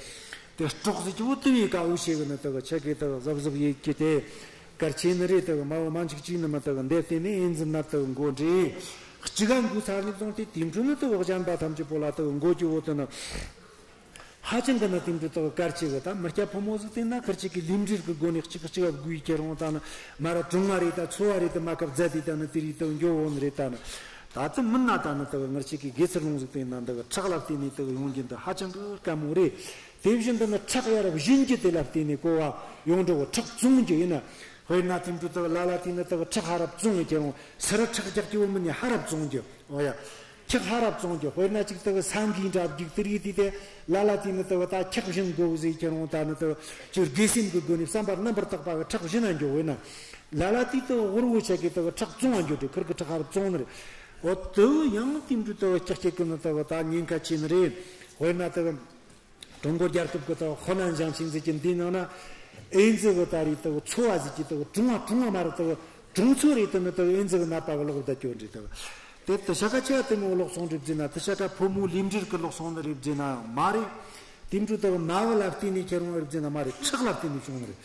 དེ་སྲོག་ཟིག་གི་བོ་དེ་བས་ཀ་འུ་ཤེས་གི་ནི་དེ་ཆེ་གི་དེ་གཟབ་གཟབ་ཡེད་ཀྱི་དེ་གལ་ཆེ་ནི་རེད། དེ་མ་བོ་མ་འཇིག་ཅིག་ནི་མི་དེ་འདེབས་དེ་ནི་ཨེ་ཟིག་ན་དེ་མགོ་འདྲེ་གཅིག་ག་འགོ་ཚར་ནས་བཟུང་སྟེ་དེ་འདྲ་ནི་དེ་གཞན་པ་ཐམས་ཅད་པོ་ལ་དེ་མགོ་གི་བོ་དེ་ནི། ཧ་ཅང་གི་ན་དེ་འདྲ་དག་གལ་ཆེ་གི། ད་མི་སྐྱ་ཕོ་མོ་ཟིག་དེ་ན་ཁིར་ཅིག་གི་ལུས་འབྲེལ་གི་སྒོ་ནས་གཅིག་གཅིག་བ་དགོས་ཡི་ཁྱེར་འོང་ད་ནི་མ་ར་གྲོང་བ་རེད། ད་ཚོ་བ་རེད། ད་མ་ཁབ་རྫ་དེ་ད་ནི་དེ་རིགས་དག་འགྱོ་འོང་རེད། ད་ནི་ད་དེ་མིན་ན་ད་ནི་དག་ངར་ཅིག་གི་དགེ་ཚུལ་སློང་ཟིག་དེ་ན་འདི་གི་ཁྲག་ལ་བརྟེན་ནས་དག་ཡོང་རྒྱུ་འདི་ཧ་ཅང་གི་དཀའ་མོ་རེད། དེ་བཞིན་དུ་ནི་ཁྲག་ཡ་རབས་བཞིན་གྱི་དེ་ལ་བརྟེན་ནས་གོ་བ་ཡོང་འགྲོ་གི་ཁྲག་བཙོང་རྒྱུ་ཡིན་ན། དཔེར་ན་དེ་འདྲ་དག་ལ་ལ་དེ་ནི་དག་ཁྲག་ཧ་རབ་བཙོང་ཡི་ཁྱེར་འོང་སི་ར་ཁྲག་རྒྱག་རྒྱུ་བོ་མིན་ནི་ཧ་རབ་བཙོང་རྒྱུ། འོ་ཡ། ཁྲག་ཧ་རབ་བཙོང་རྒྱུ། དཔེར་ན་ཅིག་དག་སང་གིས་འདྲ་བགྱིག་དེ་རིགས་དེ་དེ་ལ་ལ་དེ་ནི་དག་ད་ཁྲག་བཞིན་དགོས་ཟེར་ཁྱེར་འོང་ད་ནི་དག་ཅིག་དགེ་སེམས་ཀྱི་སྒོ་ནས་བསམ་པ་རྣམ་པར་དག་པ་གི་ཁྲག་བཞིན་ན་འགྱོ་བས་ན། ལ་ལ་དེ་དག་དབུལ་བོ་ཆ་གི་དག་ཁྲག་བཙོང་བ་འགྱོ་དེ་ཁིར་གི་ཁྲག་ཧ་རབ་བཙོང་ནི་རེད། འོ་དེ་ཡང་དེ་འདྲ་དག་ཀྱག་ཀྱག་གི་ནི་དག་ད་ཉེན་ཁ་ཆེ་ནི་རེད། དཔེར་ན་དག་ཀྲུང་གོ་རྒྱལ་ཁབ་ཀྱི་དག་ཧོ་ནན་ཞིང་ཆེན་ཟེར་གྱི་འདི་ནང་ན་ཨེ་ཛི་གི་ད་རེས་དག་ཚོ་བ་ཟེར་གྱི་དག་གྲོང་བ་གྲོང་བ་མ་རེད་དག་གྲོང་ཚོ་རེད། དེ་ནི་དག་ཨེ་ཛི་གི་ནད་པ་གི་ལོག་བསྡད་ཀྱི་ཡོད་རེད་དག་དེ་དེ་ཤ་ཁ་ཆེ་བ་དེ་མོ་ལོག་སོང་རེད་ཟེར་ན། དེ་ཤ་ཁ་ཕོ་མོ་ལུས་འབྲེལ་གི་ལོག་སོང་ནི་རེད་ཟེར་ན་མ་རེད། དེ་འདྲ་དག་མ་བུ་ལ་བརྟེན་ནས་ཁྱེར་འོང་རེད་ཟེར་ན་མ་རེད། ཁྲག་ལ་བརྟེན་ནས་བྱུང་ནི་རེད།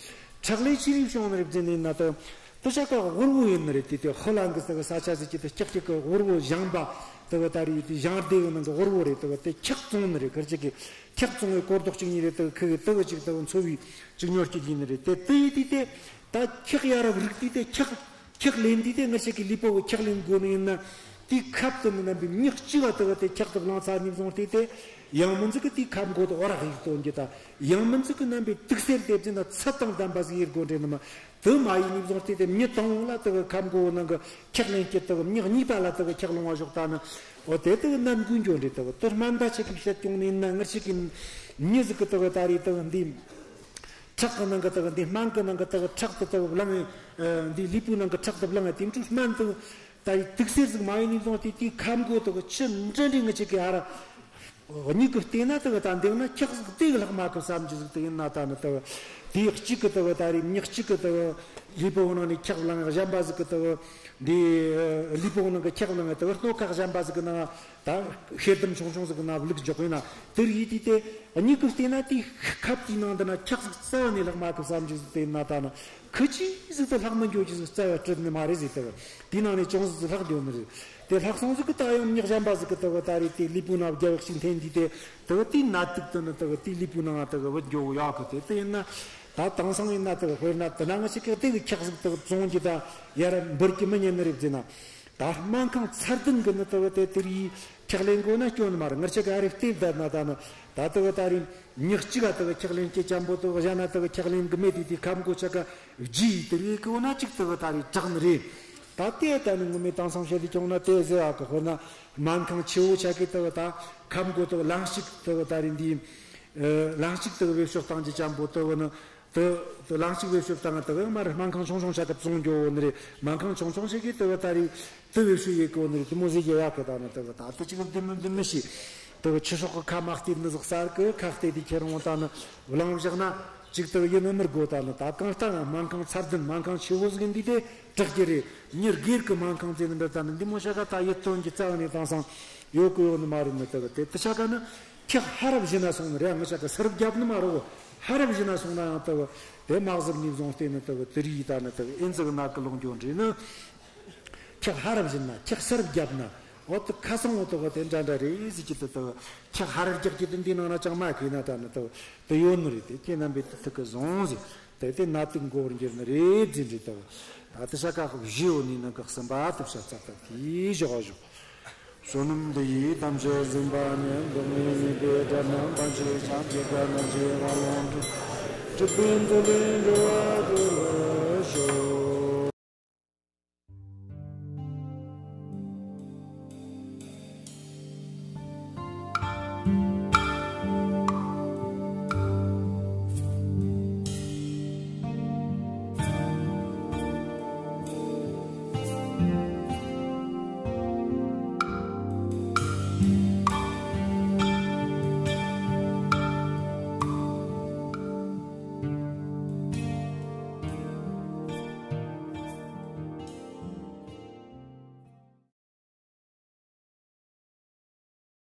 ཁྲག་ལས་ཆི་རིགས་བྱུང་ནི་རེད་ཟེར་ན་ན་དག་དེ་ཤ་ཁ་དབུལ་བོ་ཡིན་ནི་རེད། དེ་དེ་ཧོ་ལན་གི་དག་ས་ཆ་ཟེར་གྱི་དེ་ཀྱག་ཀྱག་གི་དབུལ་བོ་ཞིང་པ་དག་ད་རེས་དེ་ཞིང་སྡེ་གི་ནང་གི་དབུལ་བོ་རེད། དག་དེ་ཁྲག་བཙོང་ནི་རེད། ཁིར་ཅིག་གི་ཁྲག་བཙོང་བའི་སྐོར་རྡོག་གཅིག་གཉིས་རེད། དག་ཁི་གི་དག་ཅིག་དག་འཚོ་བའི་ཅིག་ཉོ་སྐྱིད་ཡིན་ནི་རེད། དེ་དེ་ཡི་དེ་དེ་ད་ཁྲག་ཡ་རབས་རིགས་དེ་དེ་ཁྲག་ཁྲག་ལེན་དུས་དེ་ང་ཅག་གི་ལུས་པོ་གི་ཁྲག་ལེན་དགོས་ནི་ཡིན་ན། དེའི་ཁབ་དེ་ནི་རྣམ་པའི་ཉག་གཅིག་བ་དེ་གི་དེ་ཁྲག་དེ་བླངས་ཚར་ནས་བཟུང་སྟེ་དེ་ཡང་མི་འཛུགས་གི། དེའི་ཁབ་མགོ་དེ་འོ་རག་ཡིག་བཏོན་རྒྱུ་དང་ཡང་མི་འཛུགས་གི། རྣམ་པའི་དུག་སེལ་དེ་བྱས་ན་ཚད་དང་ལྡན་པ་ཟིག་ཡིན་དགོས་འདྲེ་ནི་མ་དེ་མ་ཡིན་ནས་བཟུང་སྟེ་དེ་མྱི་དང་པོ་ལ་དེ་གི་ཁབ་མགོ་ནང་གི་ཁྲག་ལེན་གྱི་དེ་གི་མྱི་གཉིས་པ་ལ་དེ་གི་ཁྲག་སློང་བ་ཞོག་ད་ནི་འོ་དེ་དེ་གི་རྣམ་ཀུན་འགྱོ་འདྲེ། དེ་གི་དེ་སྨན་པ་ཆེ་གི་བཤད་སྐྱོང་ནི་ཡིན་ན། ང་ཅག་གི་མྱི་ཟིག་གི་དེ་གི་ད་རེས་དེ་གི་འདི། ཁྲག་གི་ནང་གི་དག་འདི་སྨན་གི་ནང་གི་དག་ཁྲག་དེ་དག་བླངས། ཨ་འདི་ལུས་པོའི་ནང་གི་ཁྲག་དེ་བླངས། དེ་འཕྲོ་སྨན་དེ་ད་ཡི་དུག་སེལ་ཟིག་མ་ཡིན་ནས་བཟུང་སྟེ་དེའི་ཁབ་མགོ་དག་ཆུ་འདྲ་འདྲ་ང་ཅག་གི་ཨ་ར་མྱིག་གིས་བལྟས་ན་དག་ད་འདེགས་ན་ཁྲག་ཟིག་དེ་གི་ལྷག་མ་གི་བསམ་རྒྱུ་ཟིག་དེ་ཡིན་ན། ད་ནི་དག་དེ་གཅིག་གི་དག་ད་རེས་མྱི་གཅིག་གི་དག་ལུས་པོ་ནང་ནས་ཁྲག་བླངས། གཞན་པ་ཟིག་གི་དག་འདི་ལུས་པོ་ནང་གི་ཁྲག་བླངས། དག་སྣོད་ཁ་གཞན་པ་ཟིག་གི་ནང་ད་ཤེལ་དམ་ཆུང་ཆུང་ཟིག་གི་ནང་བླུགས་འཇོག་ཡིན་ན། དེར་ཡིད་དུས་དེ་མྱིག་གིས་བལྟས་ན་དེའི་ཁབ་དེའི་ནང་དུ་ན་ཁྲག་ཟིག་རྩ་བ་ནས་ལྷག་མ་གི་བསམ་རྒྱུ་ཟིག་དེ་ཡིན་ན། ད་ནི་ཁི་ཅི་ཟིག་དེ་ལྷག་མི་འགྱོ་རྒྱུ་ཟིག་རྩ་བ་གྲུབ་ནི་མ་རེད་ཟེར། དེ་དེའི་ནང་ནས་ཅུང་ཟིག་ཟིག་ལྷག་འགྱོ་ནི་རེད། དེ་ལྷག་སོང་ཟིག་གི་ད་ཡང་མྱི་གཞན་པ་ཟིག་གི་དག་ད་རེས་དེ་ལུས་པོའི་ནང་རྒྱབ་ཤིག་འཐེན་དུས་དེ་དག་དེའི་ནད་དུག་དེ་ནི་དག་དེའི་ལུས་པོའི་ནང་དག་བུད་འགྱོ་གི་ཡོད་གི། དེ་དེ་ཡིན་ན་ད་དེང་སང་ཡིན་ན་དག་དཔེར་ན་དེ་ན་ང་ཅག་གི་དེ་གི་ཁྲག་ཟིག་དག་བཙོང་རྒྱུ་ད་ཡར་འབུད་རྒྱུ་མི་ཉན་ནི་རེད་ཟེར་ན། ད་སྨན་ཁང་ཚད་ལྡན་གི་ནི་དེ་གི་དེ་དེ་རིགས་ཁྲག་ལེན་དགོས་ན་སྐྱོན་མ་རེད། ང་ཅག་ག་རེ་བལྟས་བསྡད་ན་ད་ནི་ད་དེ་གི་ད་རེས་མྱི་གཅིག་ག་དེ་གི་ཁྲག་ལེན་སྐྱེ་ཅན་པོ་དེ་གི་གཞན་ན་དེ་གི་ཁྲག་ལེན་གི་མེད་དེ། དེ་ཁབ་མགོ་ཆ་ག་བརྗེས་དེ་རིགས་གི་འོ་ན་གཅིག་དེ་གི་ད་རེས་དྲག་ནི་རེད། ད་དེ་ད་ནི་ངོ་མའི་དེང་སང་བཤད་དེ་ཀྱང་ན་དེ་ཟེར་ཨ་གི། དཔེར་ན་སྨན་ཁང་ཆེ་བོ་ཆ་གི་དེ་གི་ད་ཁབ་མགོ་དེ་གི་ལན་གཅིག་དེ་གི་ད་རེས་འདི་ལན་གཅིག་དེ་གི་བེད་སྤྱོད་བཏང་རྒྱུ་ཅན་པོ་དེ་གི་ནི། དུ་དུ་ལང་ཅིག་བེད་སྤྱོད་བཏང་དུ་མར་སྨན་ཁང་ཆུང་ཆུང་ཆ་གི་བཙོང་རྒྱུ་ནི་རེད། སྨན་ཁང་ཆུང་ཆུང་ཞིག་གིས་དུ་ད་རེས་དུ་བེད་སྤྱོད་ཡེ་གོ་ནི་རེད། དུ་མོ་ཟིག་ཡེ་ཡག་གི་ད་ནི་དུ་ད་དུ་ཅིག་དུ་མི་དུ་མི་ཤི་དུ་ཆུ་ཤོག་གི་ཁ་མ་གཏད་ནི་ཟིག་གསར་གི་ཁ་གཏད་དེ་ཁྱེར་འོང་ད་ནི་བླངས་བཞག་ན་ཅིག་དུ་ཡིན་ནི་མི་དགོ། ད་ནི་ད་གང་ལྟར་ན་སྨན་ཁང་ཚད་ལྡན་སྨན་ཁང་ཆེ་བོ་ཟིག་འདི་དེ་དྲག་གི་རེད། མྱི་སྒེར་གི་སྨན་ཁང་ཟེར་ནི་འདྲ་ད་ནི་འདི་མོ་ཤ་ག་ད་ཡིད་རྟོན་གྱི་རྩ་བ་ནས་བཏང་སང་ཡོད་གི་ཡོད་ནི་མ་རེད། ནི་དུ་དེ་དུ་ཤ་ག་ནི། ཁྱེད་ཧ་རབ་བཞིན་ན་སོང་ནི་རེད། ང་ཅག་གི་སར་བརྒྱབ་ནི་མ་རོ། ཧ་རབ་བཞིན་ན་སོང་ན་ཡང་ལྟ་བུ་དེ་དམག་ཟབ་ནས་བཟུང་སྟེ་ནི་ལྟ་བུ་དུ་རིག་ད་ནི་ལྟ་བུ་ཨེ་ཛི་གི་ནད་ཀྱི་ལོག་འགྱོ་འདྲེ་ནི། ཁྱེད་ཧ་རབ་བཞིན་ན་ཁྱེད་སར་བརྒྱབ་ན་འོ་དུ་ཁ་སང་འོ་ལྟ་བུ་དེ་འདྲ་འདྲ་རེད་ཟེར་གྱི་ལྟ་བུ་ཁྱེད་ཧ་རབ་རྒྱག་གྱི་དུ་འདི་ནང་ན་ཅང་མ་གི་ན་ད་ནི་ལྟ་བུ་དུ་ཡོད་ནི་རེད། དེ་ཁྱེད་རྣམ་པས་དུ་ཐུག་གི་བཟུང་ཟེར། དེ་དེ་ནད་དུག་འགོ་བར་འགྱུར་ནི་རེད་ཟེར་འདྲི་ལྟ་བུ། ད་དུ་ཤ་ཁ་བཞི་ཡོད་ནི་ནི་གི་གསུམ་པ་དུ་བཤད་ཚར་ད་དེའི་བཞག་བཞག་བསོད་ནམས་འདི་ཡིས་ཐམས་ཅད་གཟིགས་པ་ཉིད། འགག་མེད་ཉིད་ཀྱི་དགྲ་རྣམས་ཕམ་བྱས་ཤིང་། སྐྱེ་རྒ་ན་འཆིའི་རྦ་ཀློང་འཁྲུགས། འཇིག་རྟེན་འདི་ལས་འགྲོ་བ་སྒྲོལ་བར་ཤོག།